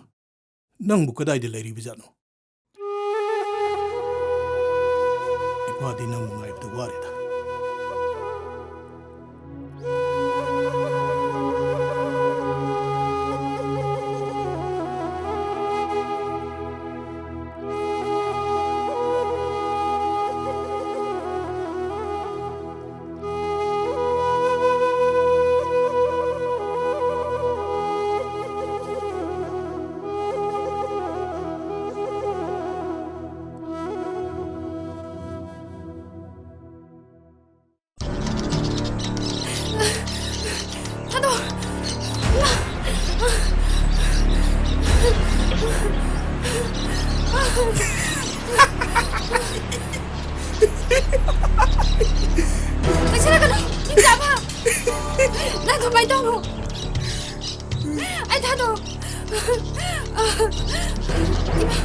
ꯅꯪꯕꯨ ꯀꯗꯥꯏꯗ ꯂꯩꯔꯤꯕꯖꯥꯠꯅꯣ? ꯏꯄꯥꯗꯤ ꯅꯪꯕꯨ ꯉꯥꯏꯕꯗ ꯋꯥꯔꯦꯗ꯫ ꯊꯥꯗꯣꯛ! ꯆꯪꯁꯤꯜꯂꯛꯀꯅꯨ! ꯍꯤꯡꯆꯥꯕ! ꯅꯪ ꯑꯗꯨꯃꯥꯏꯅ ꯇꯧꯅꯨ! ꯑꯩ ꯊꯥꯗꯣꯛ! ꯏꯃꯥ!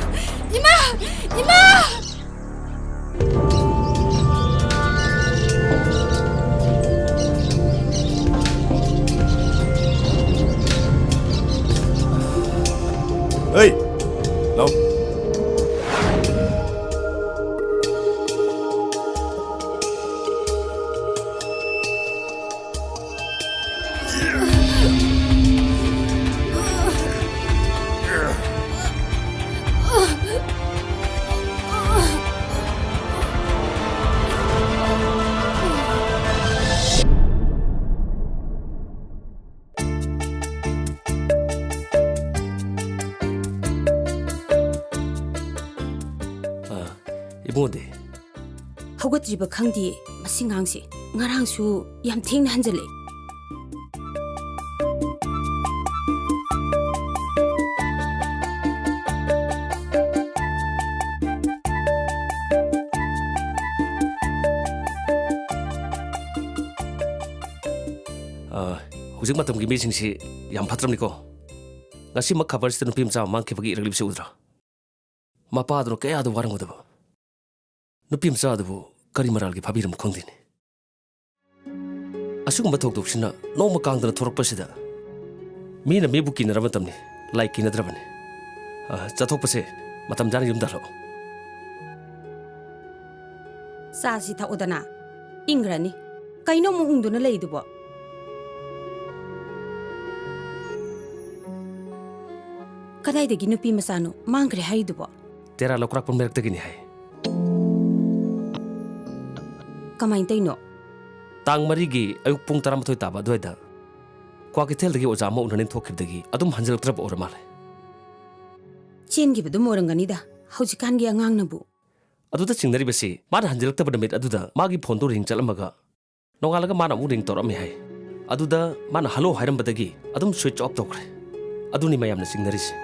ꯏꯃꯥ! ꯏꯃꯥ! ꯍꯩ! ꯂꯥꯎ! ꯑ, ꯏꯕꯨꯡꯉꯣꯗꯤ? ꯍꯧꯒꯠꯇ꯭ꯔꯤꯕ ꯈꯪꯗꯦ ꯃꯁꯤ ꯉꯥꯡꯁꯦ꯫ ꯉꯔꯥꯡꯁꯨ ꯌꯥꯝ ꯊꯦꯡꯅ ꯍꯟꯖꯜꯂꯛꯑꯦ꯫ ꯑ, ꯍꯧꯖꯤꯛ ꯃꯇꯝꯒꯤ ꯃꯤꯁꯤꯡꯁꯤ ꯌꯥꯝ ꯐꯠꯇ꯭ꯔꯕꯅꯤꯀꯣ꯫ ꯉꯁꯤꯃꯛ ꯈꯕꯔꯁꯤꯗ ꯅꯨꯄꯤ ꯃꯆꯥ ꯑꯃ ꯃꯥꯡꯈꯤꯕꯒꯤ ꯏꯔꯛꯂꯤꯕꯁꯤ ꯎꯗ꯭ꯔꯣ? ꯃꯄꯥꯗꯨꯅ ꯀꯌꯥꯗ ꯋꯥꯔꯝꯒꯗꯕ꯫ ꯅꯨꯄꯤ ꯃꯆꯥ ꯑꯗꯨꯕꯨ ꯀꯔꯤ ꯃꯔꯥꯜꯒꯤ ꯐꯥꯕꯤꯔꯝꯅꯣ ꯈꯪꯗꯦꯅꯦ꯫ ꯑꯁꯤꯒꯨꯝꯕ ꯊꯧꯗꯣꯛꯁꯤꯅ ꯅꯣꯡꯃ ꯀꯥꯡꯗꯅ ꯊꯣꯔꯛꯄꯁꯤꯗ ꯃꯤꯅ ꯃꯤꯕꯨ ꯀꯤꯅꯔꯕ ꯃꯇꯝꯅꯤ꯫ ꯂꯥꯏ ꯀꯤꯅꯗ꯭ꯔꯕꯅꯤ꯫ ꯑ, ꯆꯠꯊꯣꯛꯄꯁꯦ ꯃꯇꯝ ꯆꯥꯅ ꯌꯨꯝꯗ ꯍꯜꯂꯛꯑꯣ꯫ ꯆꯥꯁꯤ ꯊꯛꯎꯗꯅ꯫ ꯏꯪꯈ꯭ꯔꯅꯤ꯫ ꯀꯩꯅꯣ ꯑꯃꯨꯛ ꯎꯪꯗꯨꯅ ꯂꯩꯗꯨꯕꯣ? ꯀꯗꯥꯏꯗꯒꯤ ꯅꯨꯄꯤ ꯃꯆꯥꯅꯣ ꯃꯥꯡꯈ꯭ꯔꯦ ꯍꯥꯏꯔꯤꯗꯨꯕꯣ? ꯇꯦꯔꯥ ꯂꯧꯀ꯭ꯔꯥꯛꯄꯝ ꯂꯩꯔꯛꯇꯒꯤꯅꯤ ꯍꯥꯏ꯫ ꯀꯃꯥꯏꯅ ꯇꯧꯔꯤꯅꯣ? ꯇꯥꯡ ꯃꯔꯤꯒꯤ ꯑꯌꯨꯛ ꯄꯨꯡ ꯇꯔꯥꯃꯥꯊꯣꯏ ꯇꯥꯕ ꯑꯗꯨꯋꯥꯏꯗ ꯀ꯭ꯋꯥꯀꯩꯊꯦꯜꯗꯒꯤ ꯑꯣꯖꯥ ꯑꯃ ꯎꯅꯅꯦꯅ ꯊꯣꯛꯈꯤꯕꯗꯒꯤ ꯑꯗꯨꯝ ꯍꯟꯖꯤꯜꯂꯛꯇ꯭ꯔꯕ ꯑꯣꯏꯔ ꯃꯥꯜꯂꯦ꯫ ꯆꯦꯟꯈꯤꯕꯗꯨꯝ ꯑꯣꯏꯔꯝꯒꯅꯤꯗ, ꯍꯧꯖꯤꯛꯀꯥꯟꯒꯤ ꯑꯉꯥꯡꯅꯕꯨ꯫ ꯑꯗꯨꯗ ꯆꯤꯡꯅꯔꯤꯕꯁꯤ, ꯃꯥꯅ ꯍꯟꯖꯤꯜꯂꯛꯇꯕ ꯅꯨꯃꯤꯠ ꯑꯗꯨꯗ ꯃꯥꯒꯤ ꯐꯣꯟꯗꯨ ꯔꯤꯡ ꯆꯠꯂꯝꯃꯒ, ꯅꯣꯡꯉꯥꯜꯂꯒ ꯃꯥꯅ ꯑꯃꯨꯛ ꯔꯤꯡ ꯇꯧꯔꯛꯑꯝꯃꯤ ꯍꯥꯏ꯫ ꯑꯗꯨꯗ ꯃꯥꯅ ꯍꯜꯂꯣ ꯍꯥꯏꯔꯝꯕꯗꯒꯤ ꯑꯗꯨꯝ ꯁ꯭ꯋꯤꯆ ꯑꯣꯐ ꯇꯧꯈ꯭ꯔꯦ꯫ ꯑꯗꯨꯅꯤ ꯃꯌꯥꯝꯅ ꯆꯤꯡꯅꯔꯤꯁꯦ꯫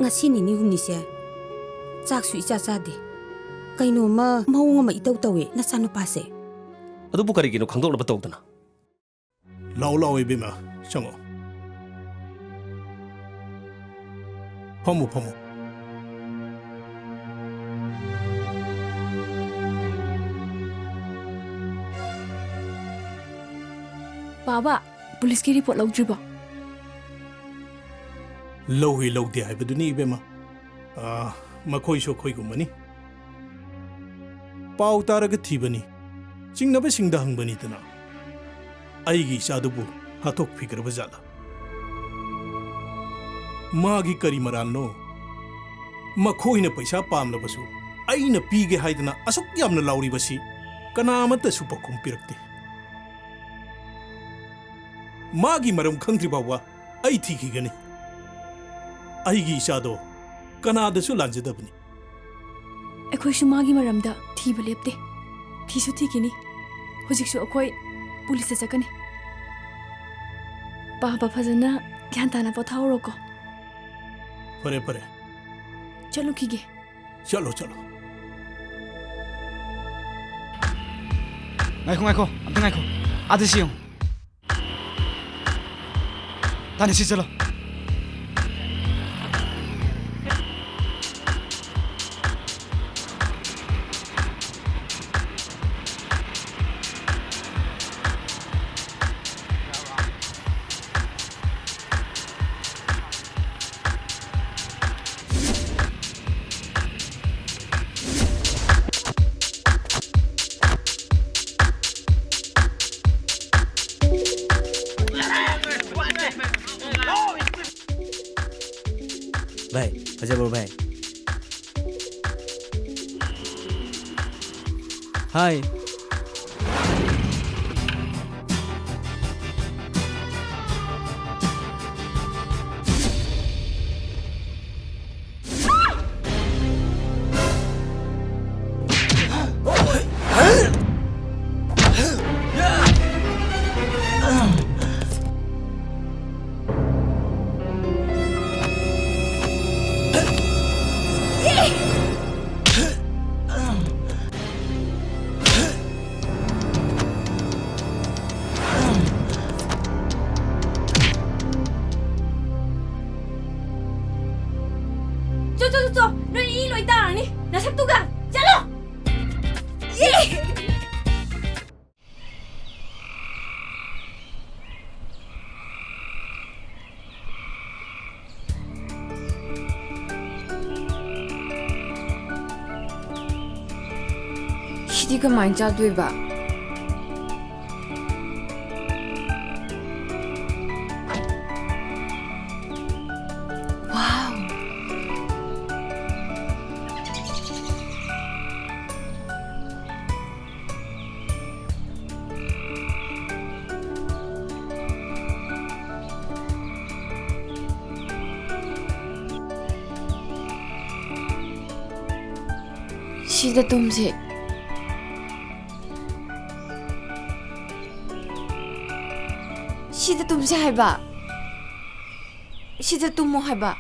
ꯉꯁꯤ ꯅꯤꯅꯤ ꯍꯨꯝꯅꯤꯁꯦ ꯆꯥꯛꯁꯨ ꯏꯆꯥ ꯆꯥꯗꯦ꯫ ꯀꯩꯅꯣꯝꯃ ꯃꯑꯣꯡ ꯑꯃ ꯏꯇꯧ ꯇꯧꯋꯦ ꯅꯆꯥꯅꯨꯄꯥꯁꯦ꯫ ꯑꯗꯨꯕꯨ ꯀꯔꯤꯒꯤꯅꯣ ꯈꯪꯗꯣꯛꯅꯕ ꯇꯧꯗꯅ? ꯂꯥꯛꯑꯣ, ꯂꯥꯛꯑꯣ, ꯏꯕꯦꯝꯃ, ꯆꯪꯉꯣ꯫ ꯐꯝꯃꯣ, ꯐꯝꯃꯣ꯫ ꯄꯥꯕ, ꯄꯨꯂꯤꯁꯀꯤ ꯔꯤꯄꯣꯔꯠ ꯂꯧꯗ꯭ꯔꯤꯕꯣ? ꯂꯧꯏ, ꯂꯧꯗꯦ ꯍꯥꯏꯕꯗꯨꯅꯤ, ꯏꯕꯦꯝꯃ꯫ ꯑꯥ, ꯃꯈꯣꯏꯁꯨ ꯑꯩꯈꯣꯏꯒꯨꯝꯕꯅꯤ꯫ ꯄꯥꯎ ꯇꯥꯔꯒ ꯊꯤꯕꯅꯤ, ꯆꯤꯡꯅꯕꯁꯤꯡꯗ ꯍꯪꯕꯅꯤꯗꯅ꯫ ꯑꯩꯒꯤ ꯏꯆꯥꯗꯨꯕꯨ ꯍꯥꯠꯇꯣꯛꯄꯤꯈ꯭ꯔꯕ ꯖꯥꯠꯂ? ꯃꯥꯒꯤ ꯀꯔꯤ ꯃꯔꯥꯜꯅꯣ? ꯃꯈꯣꯏꯅ ꯄꯩꯁꯥ ꯄꯥꯝꯂꯕꯁꯨ ꯑꯩꯅ ꯄꯤꯒꯦ ꯍꯥꯏꯗꯅ ꯑꯁꯨꯛ ꯌꯥꯝꯅ ꯂꯥꯎꯔꯤꯕꯁꯤ ꯀꯅꯥ ꯑꯃꯠꯇꯁꯨ ꯄꯥꯎꯈꯨꯝ ꯄꯤꯔꯛꯇꯦ꯫ ꯃꯥꯒꯤ ꯃꯔꯝ ꯈꯪꯗ꯭ꯔꯤ ꯐꯥꯎꯕ ꯑꯩ ꯊꯤꯈꯤꯒꯅꯤ꯫ ꯑꯩꯒꯤ ꯏꯆꯥꯗꯣ ꯀꯅꯥꯗꯁꯨ ꯂꯥꯟꯖꯗꯕꯅꯤ꯫ ꯑꯩꯈꯣꯏꯁꯨ ꯃꯥꯒꯤ ꯃꯔꯝꯗ ꯊꯤꯕ ꯂꯦꯞꯇꯦ꯫ ꯊꯤꯁꯨ ꯊꯤꯈꯤꯅꯤ꯫ ꯍꯧꯖꯤꯛꯁꯨ ꯑꯩꯈꯣꯏ ꯄꯨꯂꯤꯁꯇ ꯆꯠꯀꯅꯤ꯫ ꯄꯥꯕ, ꯐꯖꯅ ꯒ꯭ꯌꯥꯟ ꯇꯥꯅ ꯄꯣꯊꯥꯍꯧꯔꯣꯀꯣ꯫ ꯐꯔꯦ, ꯐꯔꯦ꯫ ꯆꯠꯂꯨꯈꯤꯒꯦ꯫ ꯆꯠꯂꯣ, ꯆꯠꯂꯣ꯫ ꯉꯥꯏꯈꯣ, ꯉꯥꯏꯈꯣ, ꯑꯝꯇ ꯉꯥꯏꯈꯣ꯫ ꯑꯥꯗ ꯁꯤ ꯌꯦꯡꯉꯨ꯫ ꯇꯥꯅꯤ, ꯁꯤ ꯆꯠꯂꯣ꯫ ꯚꯥꯏ, ꯐꯖꯕ꯭ꯔꯣ ꯚꯥꯏ? ꯍꯥꯏ꯫ ꯆꯣ, ꯆꯣ, ꯆꯣ, ꯆꯣ꯫ ꯅꯣꯏ ꯏ ꯂꯣꯏ ꯇꯥꯔꯅꯤ꯫ ꯅꯁꯛꯇꯨꯒ꯫ ꯆꯠꯂꯣ! ꯏ! ꯁꯤꯗꯤ ꯀꯃꯥꯏꯅ ꯆꯥꯗꯣꯏꯕ? ꯋꯥꯎ! ꯁꯤꯗ ꯇꯨꯝꯁꯦ꯫ ꯁꯤꯗ ꯇꯨꯝꯁꯦ ꯍꯥꯏꯕ꯫ ꯁꯤꯗ ꯇꯨꯝꯃꯣ ꯍꯥꯏꯕ꯫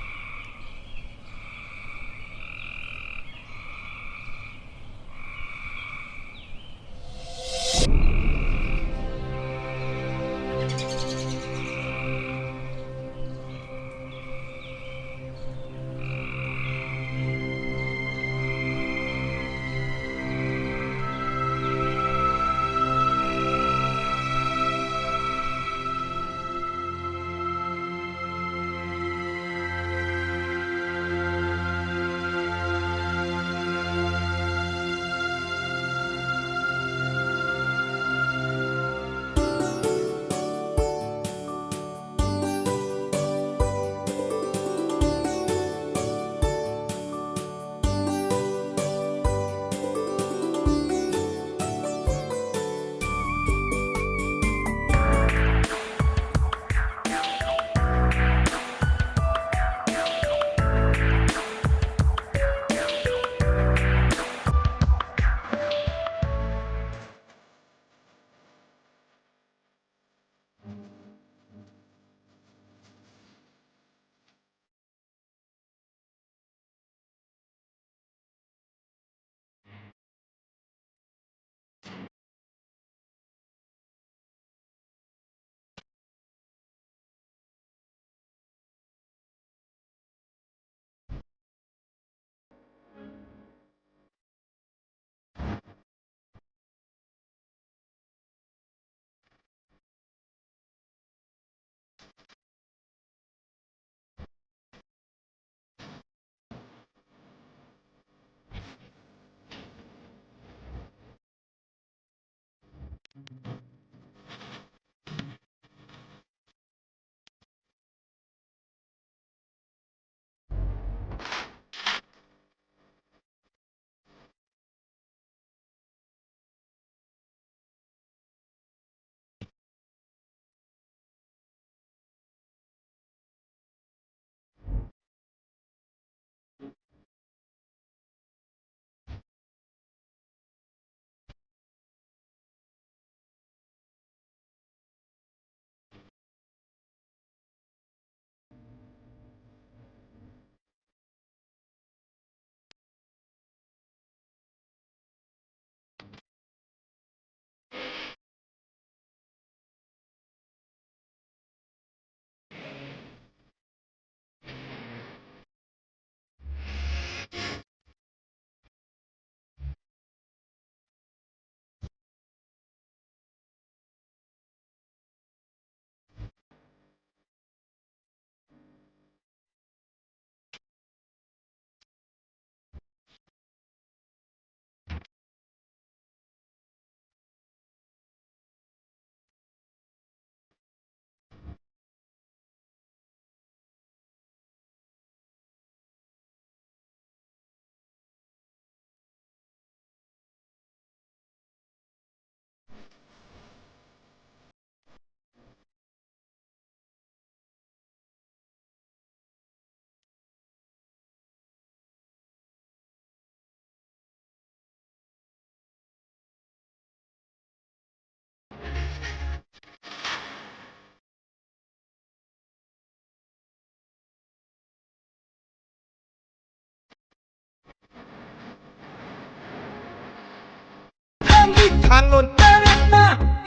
ꯀꯥꯡꯂꯣꯟ ꯇꯔꯦꯠꯅ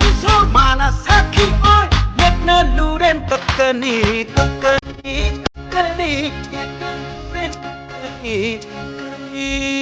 ꯏꯁꯣꯔ ꯃꯥꯅ ꯁꯥꯈꯤ ꯑꯣꯏ꯫ ꯌꯦꯠꯅ ꯂꯨꯔꯦꯟ ꯀꯛꯀꯅꯤ, ꯀꯛꯀꯅꯤ, ꯀꯛꯀꯅꯤ, ꯌꯦꯠꯅ ꯂꯨꯔꯦꯟ ꯀꯛꯀꯅꯤ, ꯀꯛꯀꯅꯤ꯫